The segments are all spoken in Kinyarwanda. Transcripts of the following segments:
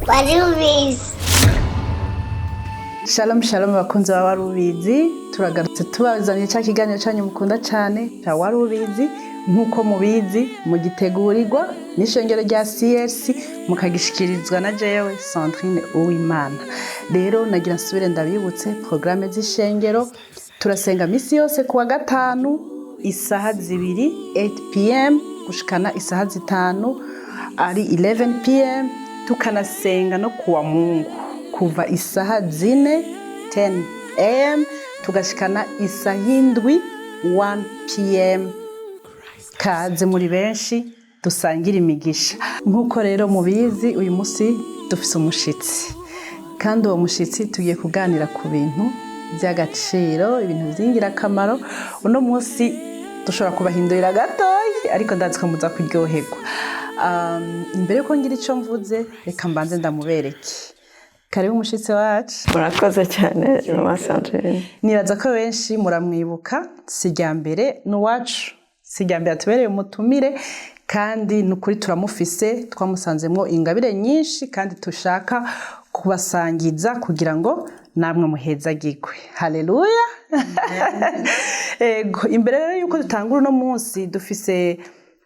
Wari ubizi. Shalom shalom, abakunzi ba Warubizi. Turagarutse tubazaniye cya kiganiro cyanyu mukunda cyane cya Warubizi. Nk'uko mubizi, mugitegurirwa n'ishengero rya CRC, mukagishikirizwa na jewe Sandrine Uwimana. Rero nagira nsubire ndabibutse porogaramu z'ishengero. Turasenga misi yose kuwa gatanu isaha 2, 8 p.m., gushikana isaha 5, ari 11 p.m. Tukanasenga no kuwa Mungu kuva isaha 4, 10 a.m., tugashikana isaha 7, 1 p.m. Kaze muri benshi dusangira imigisha. Nk'uko rero mubizi, uyu munsi dufise umushitsi, kandi uwo mushitsi tugiye kuganira ku bintu by'agaciro, ibintu by'ingirakamaro. Uno munsi dushobora kubahindurira gatoyi, ariko ndazi ko muza kuryoherwa. Imbere yuko ngira icyo mvuze, reka mbanze ndamubereke. Karibu, umushitsi wacu. Murakoze cyane, mama Sandrine. Nibaza ko benshi muramwibuka. Si irya mbere, ni uwacu, si irya mbere atubereye umutumire, kandi ni ukuri turamufise, twamusanzemo ingabire nyinshi kandi dushaka kubasangiza kugira ngo namwe muhezagirwe. Haleluya! Ego, imbere rero yuko dutangura, uno munsi dufise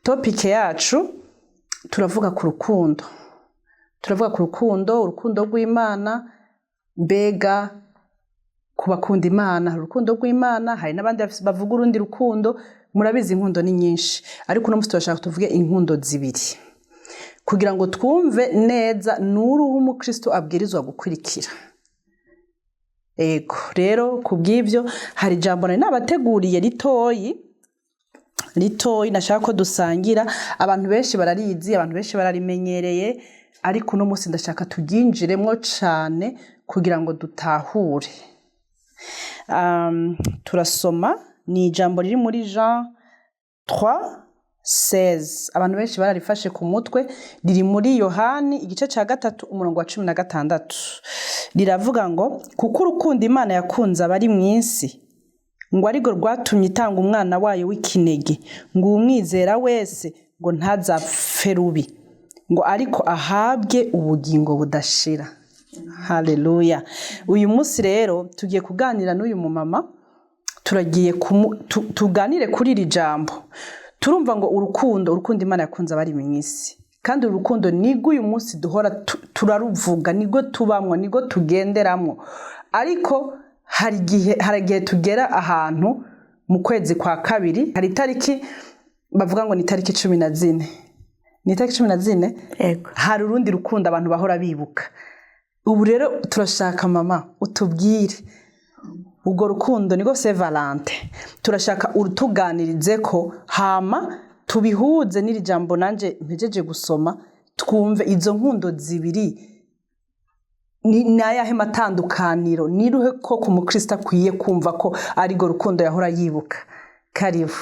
topic yacu. Turavuga ku rukundo, turavuga ku rukundo, urukundo rw'Imana. Mbega ku bakunda Imana hari urukundo rw'Imana, hari n'abandi bavuga urundi rukundo. Murabizi, inkundo ni nyinshi, ariko uno munsi turashaka tuvuge inkundo zibiri kugira ngo twumve neza n'uruhu umukristo abwirizwa gukurikira. Ego, rero ku bw'ibyo hari ijambo nari nabateguriye ritoyi ritoyi nashaka ko dusangira. Abantu benshi bararizi, abantu benshi bararimenyereye, ariko uno munsi ndashaka turyinjiremo cane kugira ngo dutahure. Turasoma, ni ijambo riri muri Jean 3 16. Abantu benshi bararifashe ku mutwe. Riri muri Yohani igice ca 3, umurongo wa 16. Riravuga ngo: "Kuko urukundo Imana yakunze abari mw'isi, ngo ariko rwatumye itanga umwana wayo w'ikinege, ngo uwumwizera wese ngo ntazapfe rubi, ngo ariko ahabwe ubugingo budashira." Haleluya! Uyu munsi rero tugiye kuganira n'uyu mumama, turagiye tuganire kuri iri jambo. Turumva ngo urukundo, urukundo Imana yakunze abari mw'isi, kandi uru rukundo nirwo uyu munsi duhora turaruvuga, nirwo tubamwo, nirwo tugenderamwo. Ariko hari igihe tugera ahantu mu kwezi kwa kabiri, hari itariki bavuga ngo ni itariki 14, ni itariki 14. Yego. Hari urundi rukundo abantu bahora bibuka. Ubu rero turashaka, mama, utubwire urwo rukundo nirwo Saint Valentin. Turashaka urutuganirize ko, hama tubihuze n'iri jambo nanje mpejeje gusoma, twumve izo nkundo zibiri ni ayahe matandukaniro, niruhe ko ku mukristo akwiye kumva ko arirwo rukundo yahora yibuka. Karibu.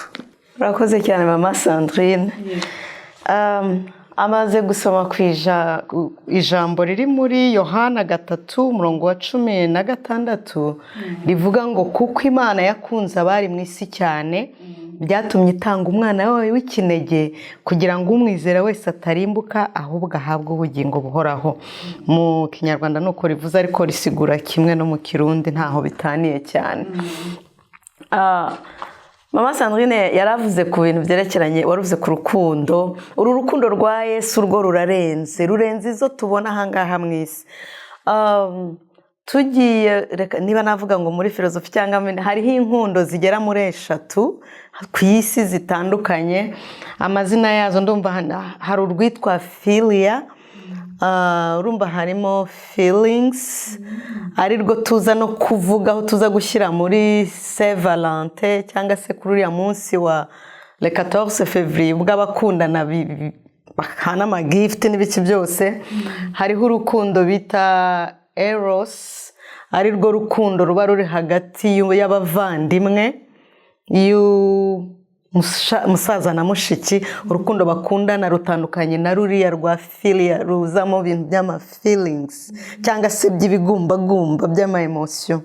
Urakoze cyane, mama Sandrine. Amaze gusoma ku ijambo riri muri Yohana 3, umurongo wa 16, rivuga ngo: "Kuko Imana yakunze abari mu isi cyane, byatumye itanga umwana wayo w'ikinege, kugira ngo umwizera wese atarimbuka, ahubwo ahabwe ubugingo buhoraho." Mu Kinyarwanda ni uko rivuze, ariko risigura kimwe no mu Kirundi, ntaho bitaniye cyane. Mama Sandrine yaravuze ku bintu byerekeranye, waruvuze ku rukundo. Uru rukundo rwa Yesu rwo rurarenze, rurenze izo tubona ahangaha mu isi. Tugiye, reka niba navuga ngo muri filozofi cyangwa hariho inkundo zigera muri eshatu ku isi zitandukanye. Amazina yazo ndumva hari urwitwa philia. Urumva harimo feelings, ari rwo tuza no kuvugaho, tuza gushyira muri Saint Valentin cyangwa se kuri uriya munsi wa le 14 février, ubwo abakundana bahana amagift n'ibiki byose. Hariho urukundo bita eros, ari rwo rukundo ruba ruri hagati y'abavandimwe, musaza na mushiki. Urukundo bakundana rutandukanye na ruriya rwa philia, ruzamo ibintu by'ama feelings cyangwa se by'ibigumbagumba by'ama emotion.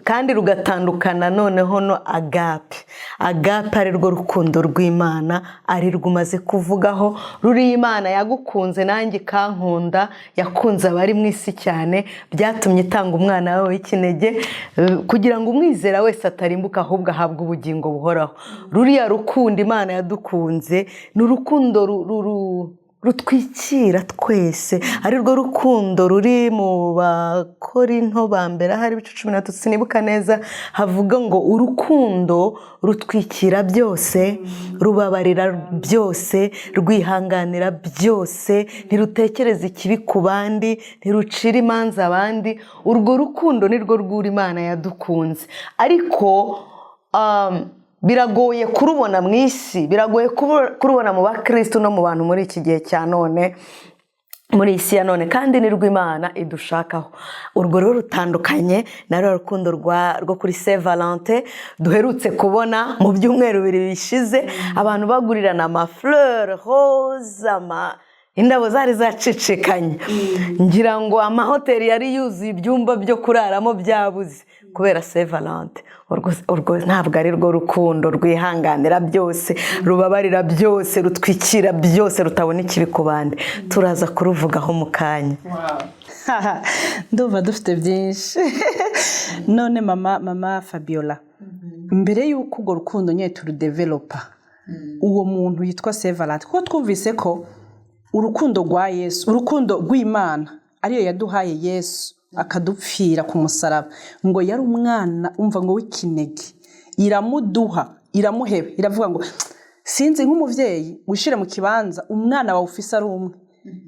Kandi rugatandukana noneho no agape. Agape ari rwo rukundo rw'Imana, ari rwo umaze kuvugaho, ruriya Imana yagukunze nanjye ikankunda, yakunze abari mu isi cyane, byatumye itanga umwana we w'ikinege kugira ngo umwizera wese atarimbuka, ahubwo ahabwe ubugingo buhoraho. Ruriya rukundo Imana yadukunze ni urukundo rutwikira twese, ari rwo rukundo ruri mu Bakorinto ba mbere, ahari ibice 13, sinibuka neza, havuga ngo urukundo rutwikira byose, rubabarira byose, rwihanganira byose, ntirutekereza ikibi ku bandi, ntirucira imanza abandi. Urwo rukundo ni rwo rw'ura Imana yadukunze. Ariko biragoye kurubona mu isi, biragoye kurubona mu bakristo no mu bantu muri iki gihe cya none, muri iyi si ya none, kandi ni rwo Imana idushakaho. Urwo rero rutandukanye na ruriya rukundo rwo kuri Saint Valentin duherutse kubona mu byumweru 2 bishize, abantu bagurirana amafleur rose, indabo zari zacicikanye, ngira ngo amahoteli yari yuzuye, ibyumba byo kuraramo byabuze kubera Saint Valentin. Urwo ntabwo ari rwo rukundo rwihanganira byose, rubabarira byose, rutwikira byose, rutabona ikibi ku bandi. Turaza kuruvugaho mu kanya. Ndumva dufite byinshi. None mama Fabiola, mbere y'uko urwo rukundo nyine turudevelopa, uwo muntu yitwa Saint Valentin, kuko twumvise ko urukundo rwa Yesu, urukundo rw'Imana ariyo yaduhaye Yesu akadupfira ku musaraba, ngo yari umwana, umva, ngo w'ikinege, iramuduha, iramuheba, iravuga ngo sinzi, nk'umuvyeyi wishire mu kibanza umwana wawe ufise ari umwe.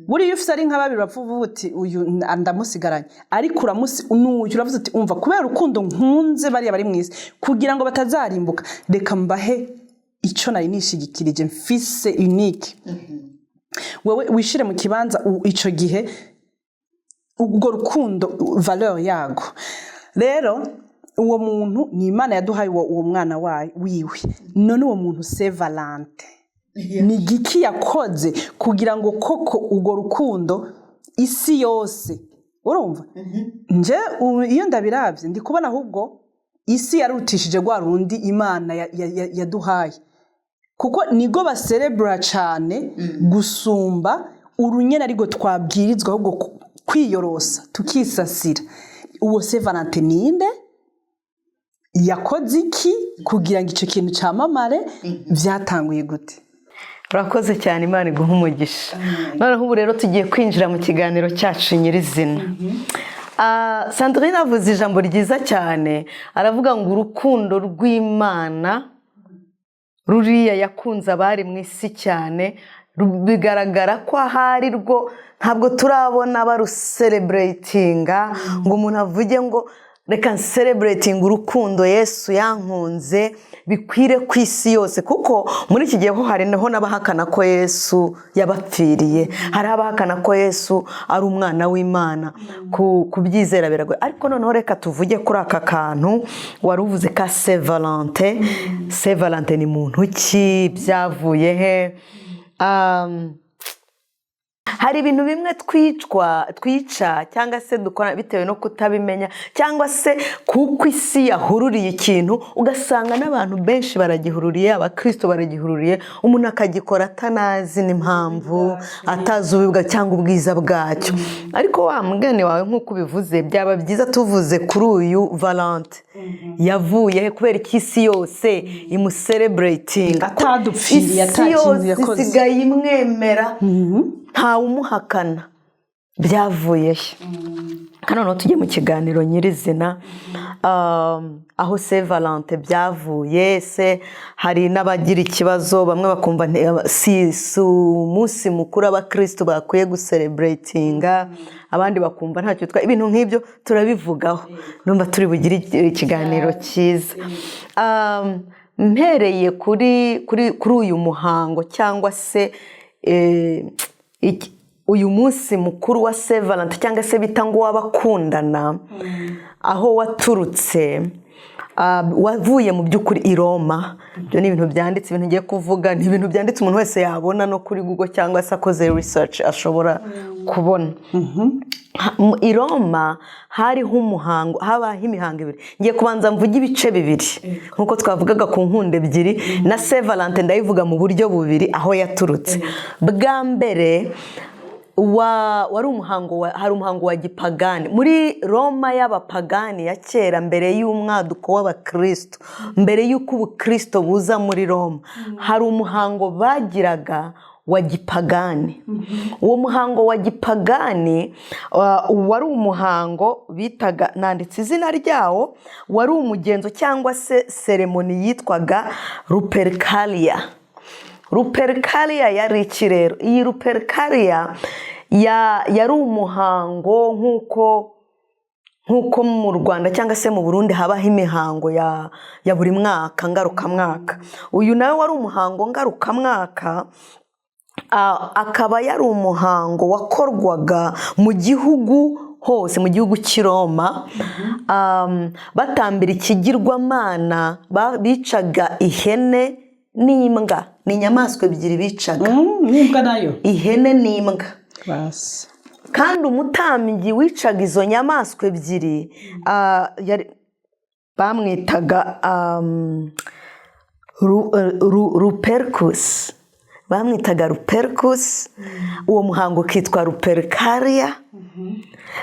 Buriya iyo ufise ari nka babiri bapfa, uvuga uti uyu ndamusigaranye, ariko uramusi n'uyu uravuze uti umva, kubera urukundo nkunze bariya bari mu isi, kugira ngo batazarimbuka, reka mbahe icyo nari nishigikirije mfise unique. Wewe wishire mu kibanza ico gihe ubwo rukundo, valeur yago. Rero uwo muntu ni Imana yaduhaye uwo mwana wayo wiwe. None uwo muntu Saint Valentin ni igiki yakoze kugira ngo koko urwo rukundo isi yose, urumva nje iyo ndabirabye, ndi kubona ahubwo isi yarutishije rwa rundi Imana yaduhaye, kuko nigo baserebura cyane gusumba urunyene, ariko twabwirizwa ahubwo kwiyorosa tukisasira. Uwo Saint Valentin ninde? Yakoze iki kugira ngo icyo kintu cyamamare? Byatanguye gute? Urakoze cyane, Imana iguha umugisha. Noneho ubu rero tugiye kwinjira mu kiganiro cyacu nyirizina. Sandrine avuze ijambo ryiza cyane, aravuga ngo urukundo rw'Imana ruriya yakunze abari mu isi cyane, bigaragara ko ahari rwo ntabwo turabona barucelebratinga, ngo umuntu avuge ngo reka ncelebratinga urukundo Yesu yankunze bikwire ku isi yose, kuko muri iki gihe ho hari naho n'abahakana ko Yesu yabapfiriye, hari abahakana ko Yesu ari umwana w'Imana. Kubyizera biragoye. Ariko noneho reka tuvuge kuri aka kantu wari uvuze ka Saint Valentin. Saint Valentin ni muntu ki? Byavuye he? Hari ibintu bimwe twicwa, twica cyangwa se dukora bitewe no kutabimenya, cyangwa se kuko isi yahururiye ikintu, ugasanga n'abantu benshi baragihururiye, abakristo baragihururiye, umuntu akagikora atanazi n'impamvu, atazi ububwa cyangwa ubwiza bwacyo. Ariko wa mugani wawe, nk'uko ubivuze, byaba byiza tuvuze kuri uyu Valentin. Yavuye he? Kubera ko isi yose imucelebratinga? Atadupfiriye, Isi ata kintu yose yakoze. isigaye imwemera, ntawe umuhakana. Byavuye he? Hano noneho tujye mu kiganiro nyirizina, aho Saint Valentin byavuye. Se hari n'abagira ikibazo, bamwe bakumva si umunsi mukuru abakristo bakwiye gucelebratinga, abandi bakumva ntacyo bitwaye, ibintu nk'ibyo turabivugaho. Numva turi bugire ikiganiro cyiza. Mpereye kuri uyu muhango cyangwa se uyu munsi mukuru wa Saint Valentin, cyangwa se bita ngo w'abakundana, aho waturutse, wavuye mu by'ukuri i Roma. Ibyo ni ibintu byanditse, ibintu ngiye kuvuga ni ibintu byanditse, umuntu wese yabona no kuri Google cyangwa se akoze research ashobora. Kubona i Roma hariho umuhango, habaho imihango ibiri. Ngiye kubanza mvuge ibice bibiri nk'uko twavugaga ku nkundo ebyiri. Na Saint Valentin ndayivuga mu buryo bubiri aho yaturutse. Bwa mbere wari umuhango hari umuhango wa gipagani muri Roma y'abapagani ya kera, mbere y'umwaduko w'abakristo, mbere y'uko ubukristo buza muri Roma. Hari umuhango bagiraga wa gipagani. Uwo muhango wa gipagani wari umuhango bitaga, nanditse izina ryawo, wari umugenzo cyangwa se cérémonie yitwaga Lupercalia. Lupercalia yari iki rero? Iyi Lupercalia yari umuhango nk'uko mu Rwanda cyangwa se mu Burundi habaho imihango ya buri mwaka ngarukamwaka. Uyu nawe wari umuhango ngarukamwaka, akaba yari umuhango wakorwaga mu gihugu hose, mu gihugu cy'i Roma, batambira ikigirwamana. Bicaga ihene n'imbwa. Ni inyamaswa ebyiri bicaga. N'imbwa nayo? Ihene n'imbwa. Basi. Kandi umutambyi wicaga izo nyamaswa ebyiri bamwitaga Lupercus. Bamwitaga Lupercus. Uwo muhango ukitwa Lupercalia.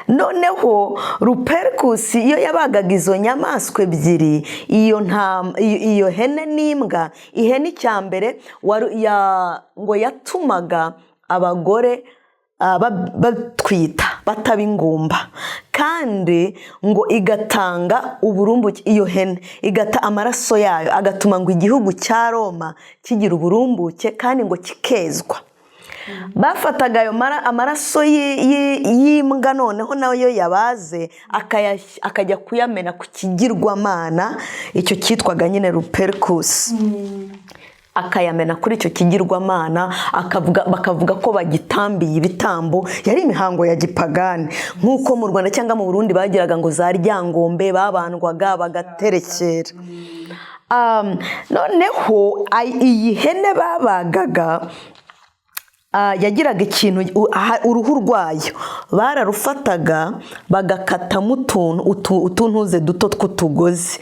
Noneho Lupercus iyo yabagaga izo nyamaswa ebyiri, iyo ntama, iyo hene n'imbwa, ihene icya mbere ngo yatumaga abagore batwita bataba ingumba, kandi ngo igatanga uburumbuke. Iyo hene igata amaraso yayo agatuma ngo igihugu cya Roma kigira uburumbuke kandi ngo kikezwa. Bafataga ayo amaraso y'imbwa, noneho nayo yabaze akajya kuyamena ku kigirwamana icyo cyitwaga nyine Lupercus, akayamena kuri icyo kigirwamana, bakavuga ko bagitambiye ibitambo. Yari imihango ya gipagani nk'uko mu Rwanda cyangwa mu Burundi bagiraga ngo za Ryangombe, babandwaga bagaterekera. Noneho iyi hene babagaga yagiraga ikintu, uruhu rwayo bararufataga bagakatamo utuntu utuntuze duto tw'utugozi.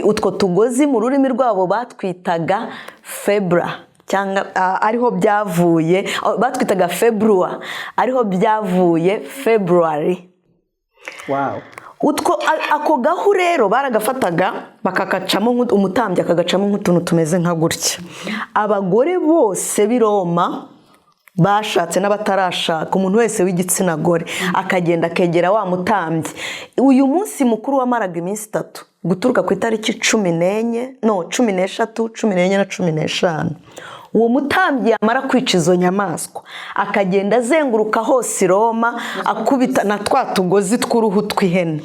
Utwo tugozi mu rurimi rwabo batwitaga febra, cyangwa ariho byavuye, batwitaga februa, ariho byavuye February. Utwo ako gahu rero baragafataga bakakacamo, umutambyi akagacamo nk'utuntu tumeze nka gutya. Abagore bose b'i Roma bashatse n'abatarashaka, umuntu wese w'igitsina gore akagenda akegera wa mutambyi. Uyu munsi mukuru wamaraga iminsi 3, guturuka ku itariki 14, no 13, 14 na 15. Uwo mutambyi yamara kwica izo nyamaswa akagenda azenguruka hose i Roma akubita na twa tugozi tw'uruhu tw'ihene.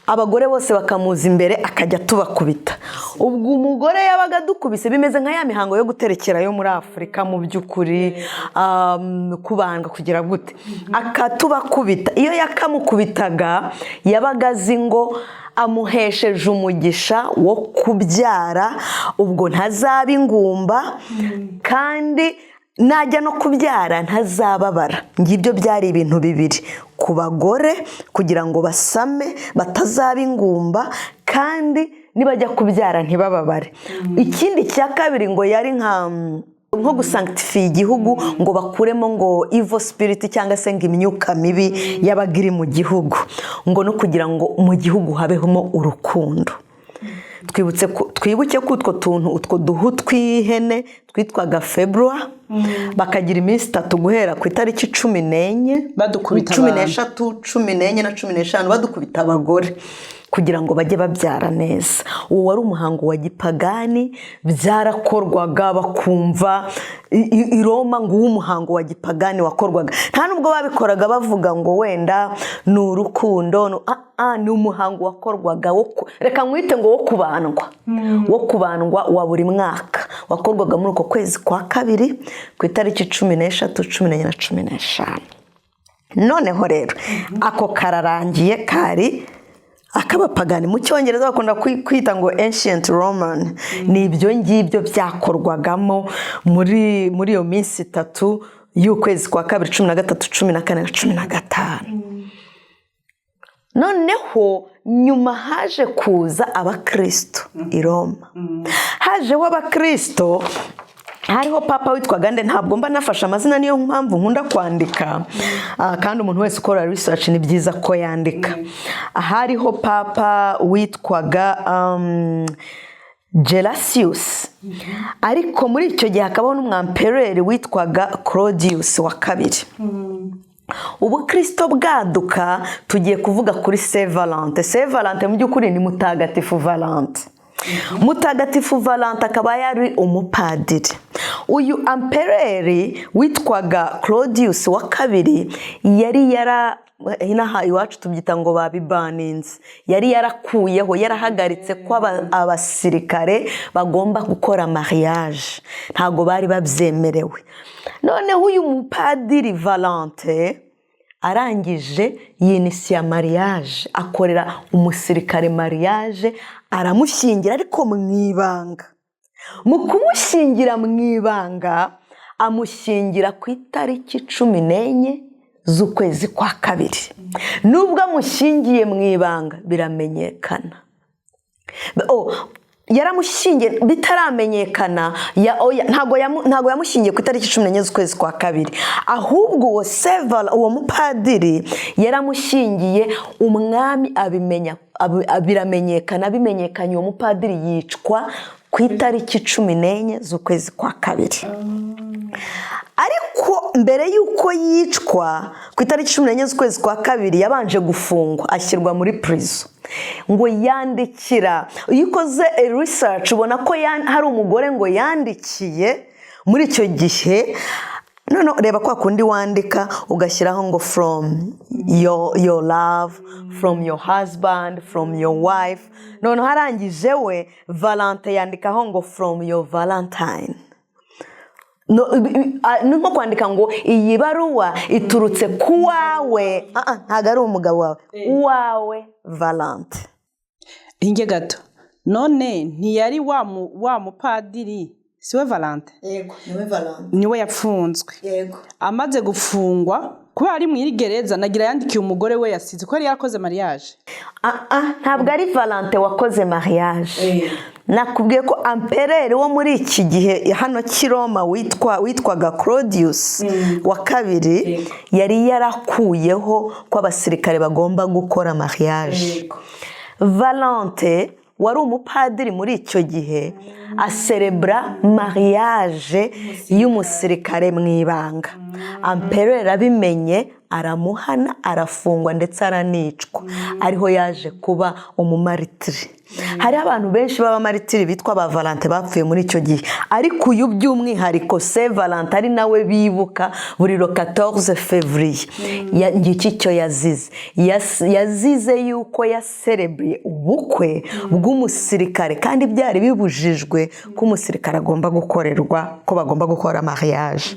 Abagore bose bakamuza imbere, akajya tubakubita. Ubwo umugore yabaga adukubise, bimeze nka ya mihango yo guterekera yo muri Afurika mu by'ukuri, kubandwa, kugira gute, akatubakubita. Iyo yakamukubitaga yabaga azi ngo amuhesheje umugisha wo kubyara, ubwo ntazaba ingumba, kandi najya no kubyara ntazababara. Ngibyo byari ibintu bibiri ku bagore: kugira ngo basame batazaba ingumba, kandi nibajya kubyara ntibababare. Ikindi cya kabiri ngo yari nko gusanctifiya igihugu, ngo bakuremo ngo evil spirit cyangwa se ngo imyuka mibi yabaga iri mu gihugu, ngo no kugira ngo mu gihugu habemo urukundo. Twibutse twibuke ko utwo tuntu, utwo duhu tw'ihene twitwaga februa, bakagira iminsi 3 guhera ku itariki 14 Badukubita cumi abantu. n'eshatu, 14 na 15, badukubita abagore kugira ngo bajye babyara neza. Uwo wari umuhango wa gipagani, byarakorwaga bakumva i Roma ngo uwo umuhango wa gipagani wakorwaga, nta nubwo babikoraga bavuga ngo wenda ni urukundo, ni umuhango wakorwaga reka nkwite ngo wo kubandwa, wo kubandwa wa buri mwaka, wakorwaga muri uko kwezi kwa kabiri ku itariki 13, 14 na 15. Noneho rero ako kararangiye, kari akabapagani. Mu Cyongereza bakunda kwita ngo ancient Roman. Ni ibyo ngibyo byakorwagamo muri iyo minsi 3. y'ukwezi kwa kabiri, 13, 14 na 15. Noneho nyuma haje kuza Abakristo i Roma. Hajeho Abakristo, hariho papa witwaga nde? Ntabwo mba nafashe amazina, niyo mpamvu nkunda kwandika. Kandi umuntu wese ukora research ni byiza ko yandika. Hariho papa witwaga Gelasius, ariko muri icyo gihe hakabaho n'umwampereri witwaga Claudius wa Kabiri. Ubukristo bwaduka, tugiye kuvuga kuri Saint Valentin. Saint Valentin mu by'ukuri ni Mutagatifu Valentin. Mutagatifu Valentin akaba yari umupadiri. Uyu ampereri witwaga Claudius wa Kabiri yari yara, inaha iwacu tubyita ngo babibaninze, yari yarakuyeho, yarahagaritse ko abasirikare bagomba gukora mariage, ntabwo bari babyemerewe. Noneho uyu mupadiri Valentin arangije yinisiya mariage, akorera umusirikare mariage, aramushyingira ariko mu ibanga. Mu kumushyingira mu ibanga, amushyingira ku itariki 14 z'ukwezi kwa kabiri. Nubwo amushyingiye mu ibanga, biramenyekana. Oh, yaramushyingiye bitaramenyekana. Oya, ntabwo yamushyingiye ku itariki 14 z'ukwezi kwa kabiri, ahubwo uwo Sevala, uwo mupadiri yaramushyingiye, umwami abimenya, biramenyekana. Bimenyekanye, uwo mupadiri yicwa ku itariki 14 z'ukwezi kwa kabiri. Ariko mbere y'uko yicwa ku itariki 14 z'ukwezi kwa kabiri, yabanje gufungwa, ashyirwa muri prison. Ngo yandikira, iyo ukoze research ubona ko hari umugore ngo yandikiye muri icyo gihe. Noneho reba kwa kundi wandika ugashyiraho ngo "from your love, from your husband, from your wife". Noneho arangije we Valentin yandikaho ngo "from your Valentine". No, ni nko kwandika ngo iyi baruwa iturutse ku wawe. Ntabwo ari umugabo wawe, uwawe Valentin. Hinge gato, none ntiyari wa mupadiri siwe Valentin? Yego, niwe Valentin. Niwe yapfunzwe? Yego. Amaze gufungwa, kubera ari mu iri gereza, nagira yandikiye umugore we yasize ko yari yarakoze mariage. Ntabwo ari Valentin wakoze mariage. Nakubwiye ko ampereri wo muri iki gihe hano cy'i Roma witwaga Claudius wa Kabiri yari yarakuyeho ko abasirikare bagomba gukora mariage. Valentin wari umupadiri muri icyo gihe aserebura mariage y'umusirikare mu ibanga. Ampereri abimenye aramuhana, arafungwa, ndetse aranicwa, ariho yaje kuba umumaritiri. Hariho abantu benshi b'abamaritiri bitwa ba Valentin bapfuye muri icyo gihe, ariko uyu by'umwihariko Saint Valentin, ari nawe bibuka buri le 14 février, ngiki cyo yazize. Yazize yuko yasereburiye ubukwe bw'umusirikare kandi byari bibujijwe ko umusirikare agomba gukorerwa, ko bagomba gukora mariage.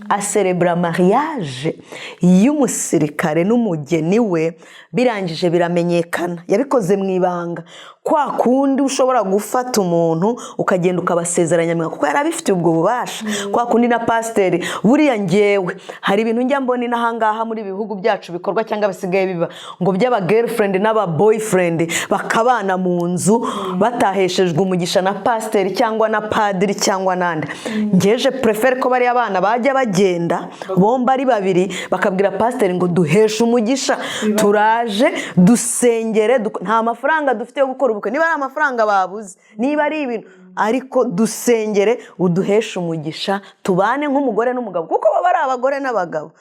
Aserebura mariage y'umusirikare n'umugeni we, birangije biramenyekana. Yabikoze mu ibanga, kwa kundi ushobora gufata umuntu ukagenda ukabasezeranya mu ibanga, kuko yari abifitiye ubwo bubasha. Kwa kundi na pasiteri, buriya ngewe hari ibintu njya mbona inahangaha muri ibi bihugu byacu bikorwa cyangwa bisigaye biba, ngo by'aba girlfriend n'aba boyfriend bakabana mu nzu bataheshejwe umugisha na pasiteri cyangwa na padiri cyangwa n'andi. Ngeje préfère ko bariya bana bajya bagenda bombi ari babiri, bakabwira pasiteri ngo duheshe umugisha, turaje dusengere, nta mafaranga dufite yo gukora ubukwe, niba ari amafaranga babuze, niba ari ibintu, ariko dusengere uduheshe umugisha tubane nk'umugore n'umugabo, kuko baba ari abagore n'abagabo.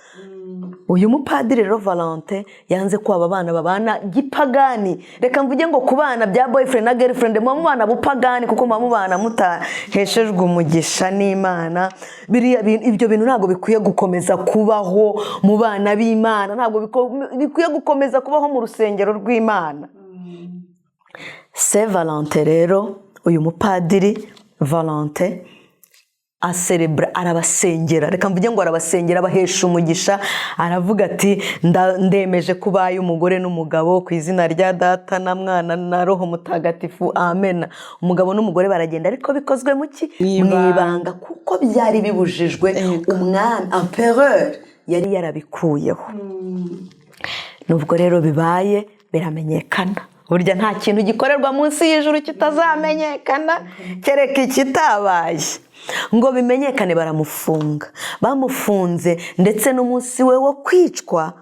Uyu mupadiri rero Valentin yanze ko aba bana babana gipagani. Reka mvuge ngo kubana bya boyfriend na girlfriend, muba mubana bupagani, kuko muba mubana mutaheshejwe umugisha n'Imana. Biriya ibyo bintu ntabwo bikwiye gukomeza kubaho mu bana b'Imana, ntabwo bikwiye gukomeza kubaho mu rusengero rw'Imana. Saint Valentin rero, uyu mupadiri Valentin. Aserebura, arabasengera, reka mvuge ngo arabasengera, abahesha umugisha. Aravuga ati: "Ndemeje ko ubaye umugore n'umugabo ku izina rya Data na Mwana na Roho Mutagatifu, amena." Umugabo n'umugore baragenda, ariko bikozwe mu ki? Mu Mu ibanga. ibanga, kuko byari bibujijwe. Umwami, empereur, yari yarabikuyeho. Nubwo rero bibaye, biramenyekana. Burya nta kintu gikorerwa munsi y'ijuru kitazamenyekana, kereka ikitabaye ngo bimenyekane. Baramufunga. Bamufunze, ndetse n'umunsi we wo kwicwa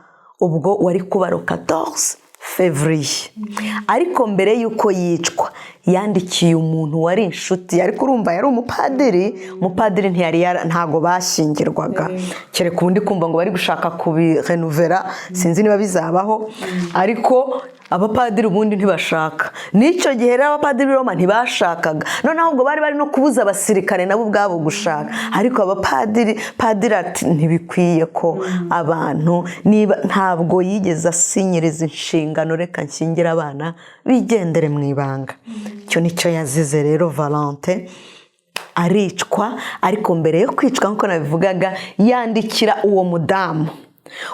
ubwo wari kuba 14 février. Ariko mbere y'uko yicwa, yandikiye umuntu wari inshuti. Ariko urumva yari umupadiri. Umupadiri ntiyari ntago bashyingirwaga, kereka ubundi kumva ngo bari gushaka kubirenuvera, sinzi niba bizabaho, ariko abapadiri ubundi ntibashaka. N'icyo gihe rero abapadiri b'i Roma ntibashakaga. Noneho ubwo bari no kubuza abasirikare nabo ubwabo gushaka. Ariko abapadiri, padiri ati: "Ntibikwiye ko abantu niba ntabwo yigeze asinyiriza inshingano, reka nshyingire abana bigendere mu ibanga." Icyo nicyo yazize rero Valentin. Aricwa, ariko mbere yo kwicwa, nk'uko nabivugaga, yandikira uwo mudamu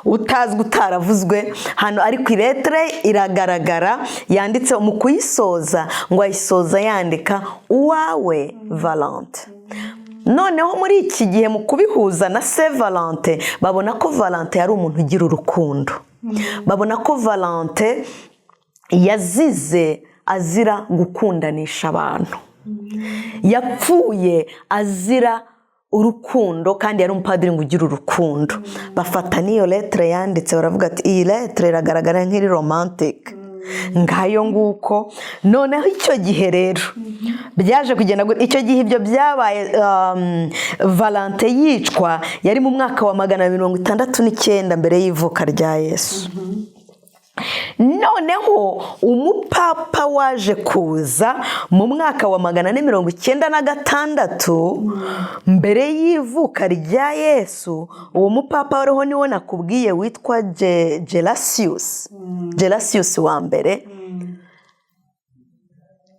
utazwi, utaravuzwe hano, ariko ilettre iragaragara yanditse. Mu kuyisoza, ngo ayisoza yandika "Uwawe Valentin". Noneho muri iki gihe, mu kubihuza na Saint Valentin, babona ko Valentin yari umuntu ugira urukundo. Babona ko Valentin yazize azira gukundanisha abantu, yapfuye azira urukundo, kandi yari umupadiri ngo ugira urukundo. Bafata n'iyo lettre yanditse, baravuga ati: "Iyi lettre iragaragara nk'iri romantique." Ngayo nguko. Noneho icyo gihe rero byaje kugenda gute? Icyo gihe ibyo byabaye, Valentin yicwa, yari mu mwaka wa 269 mbere y'ivuka rya Yesu. Noneho umupapa waje kuza mu mwaka wa 496 mbere y'ivuka rya Yesu, uwo mupapa wariho niwo nakubwiye witwa Gelasius, Gelasius wa mbere,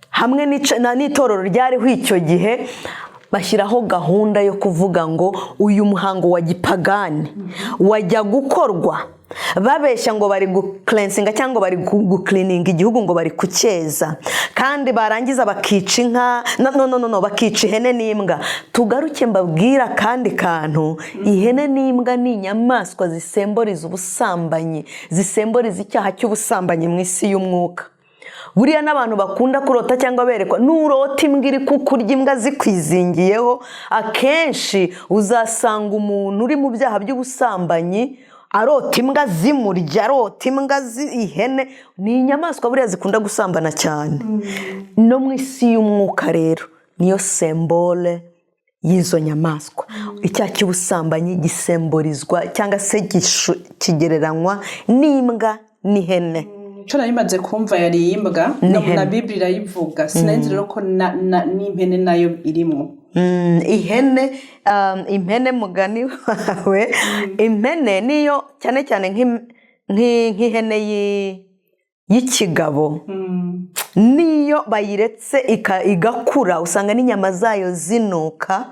hamwe n'itorero ryariho icyo gihe, bashyiraho gahunda yo kuvuga ngo uyu muhango wa gipagani wajya gukorwa babeshya ngo bari gucleansinga cyangwa bari gucleaninga igihugu, ngo bari kucyeza, kandi barangiza bakica inka, no, no, no, no, no, bakica ihene n'imbwa. Tugaruke mbabwira akandi kantu: ihene n'imbwa ni inyamaswa zisemboriza ubusambanyi, zisemboriza icyaha cy'ubusambanyi mu isi y'umwuka. Buriya n'abantu bakunda kurota cyangwa berekwa, nurota imbwa iri kukurya, imbwa zikwizingiyeho, akenshi uzasanga umuntu uri mu byaha by'ubusambanyi arota imbwa zimurya, arota imbwa, ihene ni inyamaswa buriya zikunda gusambana cyane. No mu isi y'umwuka rero niyo symbole y'izo nyamaswa. Icyaha cy'ubusambanyi gisemborizwa cyangwa se kigereranywa n'imbwa n'ihene. Icyo nari maze kumva yari imbwa N'ihene. Na Bibiri irayivuga. Sinari nzi rero ko n'impene nayo irimo. Ihene, impene, mugani wawe, impene niyo cyane cyane, nk'ihene y'ikigabo, niyo bayiretse igakura, usanga n'inyama zayo zinuka.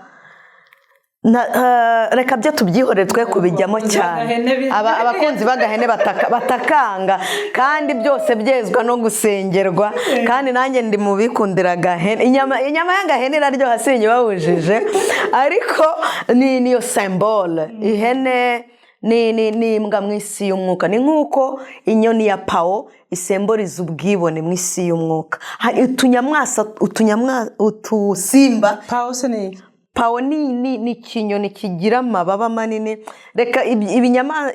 Reka byo tubyihorere, twe kubijyamo Abakunzi cyane. b'agahene Abakunzi b'agahene batakanga, kandi byose byezwa no gusengerwa. Kandi nanjye ndi mu bikundira agahene. Inyama y'agahene iraryoha, sinyibabujije, ariko ni niyo symbole. Ihene ni imbwa mu isi y'umwuka. Ni nk'uko inyoni ya pawo isemboriza ubwibone mu isi y'umwuka. Hari utunyamwasa, utusimba. Pawo se ni Pawo ni ikinyoni kigira amababa manini. Reka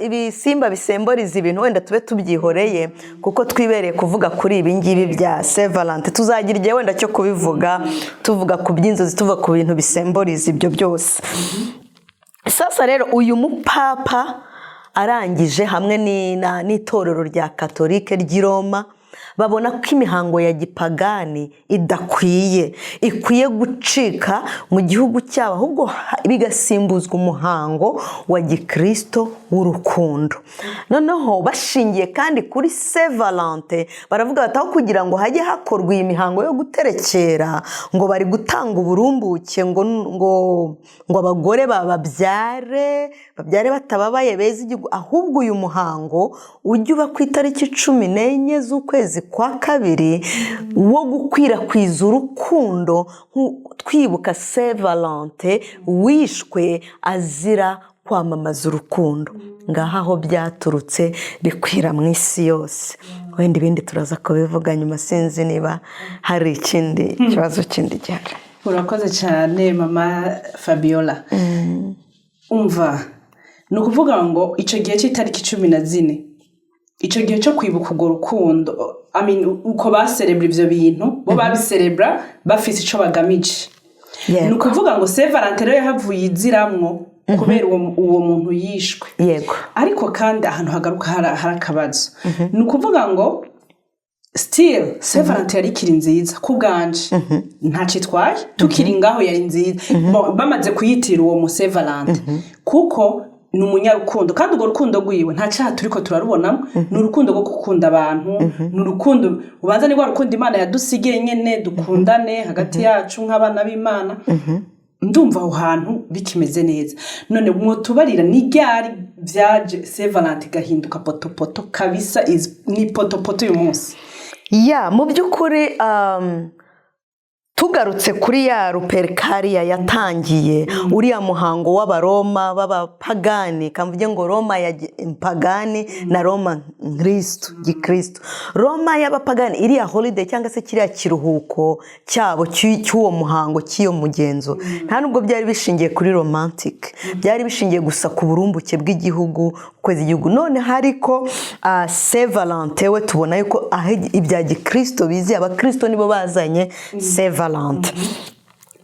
ibisimba bisemboriza ibintu wenda tube tubyihoreye, kuko twibereye kuvuga kuri ibi ngibi bya Saint Valentin. Tuzagira igihe wenda cyo kubivuga, tuvuga ku by'inzozi, tuvuga ku bintu bisemboriza ibyo byose. Sasa rero uyu mupapa arangije hamwe n'itorero rya Katolike ry'i Roma. Babona ko imihango ya gipagani idakwiye, ikwiye gucika mu gihugu cyabo, ahubwo bigasimbuzwa umuhango wa gikirisito w'urukundo. Noneho bashingiye kandi kuri Saint Valentin, baravuga bati: "Aho kugira ngo hajye hakorwa iyi mihango yo guterekera ngo bari gutanga uburumbuke, ngo abagore bababyare, babyare batababaye, beza igihugu, ahubwo uyu muhango ujye uba ku itariki 14 z'ukwezi kwa kabiri wo gukwirakwiza urukundo, twibuka Saint Valentin wishwe azira kwamamaza urukundo." Ngaha aho byaturutse bikwira mu isi yose. Wenda ibindi turaza kubivuga nyuma, sinzi niba hari ikindi kibazo kindi gihari. Urakoze cyane, Mama Fabiola. Umva, ni ukuvuga ngo icyo gihe cy'itariki 14, icyo gihe cyo kwibuka urwo rukundo, I mean, uko baserebura ibyo bintu, bo babiserebura bafite icyo bagamije. Ni ukuvuga ngo Saint Valentin rero yahavuye iziramwo kubera uwo muntu yishwe. Ariko kandi ahantu hagaruka hari akabazo. Ni ukuvuga ngo still Saint Valentin yari ikiri nziza ku bwanje, ntacyo itwaye tukiri ngaho, yari nziza. Bon, bamaze kuyitirira uwo mu Saint Valentin kuko ni umunyarukundo, kandi urwo rukundo rwiwe nta cyaha turiko turarubonamo. Ni urukundo rwo gukunda abantu, ni urukundo ubanza ni rwa rukundo Imana yadusigiye nyene, dukundane hagati yacu nk'abana b'Imana. Ndumva aho hantu bikimeze neza. None mwotubarira ni ryari byaje Saint Valentin igahinduka potopoto kabisa, ni potopoto uyu munsi? Ya, mu by'ukuri, tugarutse kuri ya Lupercalia yatangiye uriya muhango w'Abaroma b'abapagani, kamvuge ngo Roma ya pagani na Roma nkristo gikristo. Roma y'abapagani, iriya holiday cyangwa se kiriya kiruhuko cyabo cy'uwo muhango, cy'iyo mugenzo, nta nubwo byari bishingiye kuri romantic, byari bishingiye gusa ku burumbuke bw'igihugu, kwezi igihugu. None hariko Saint Valentin we tubona yuko aho ibya gikristo biziye, abakristo nibo bazanye Saint Valentin.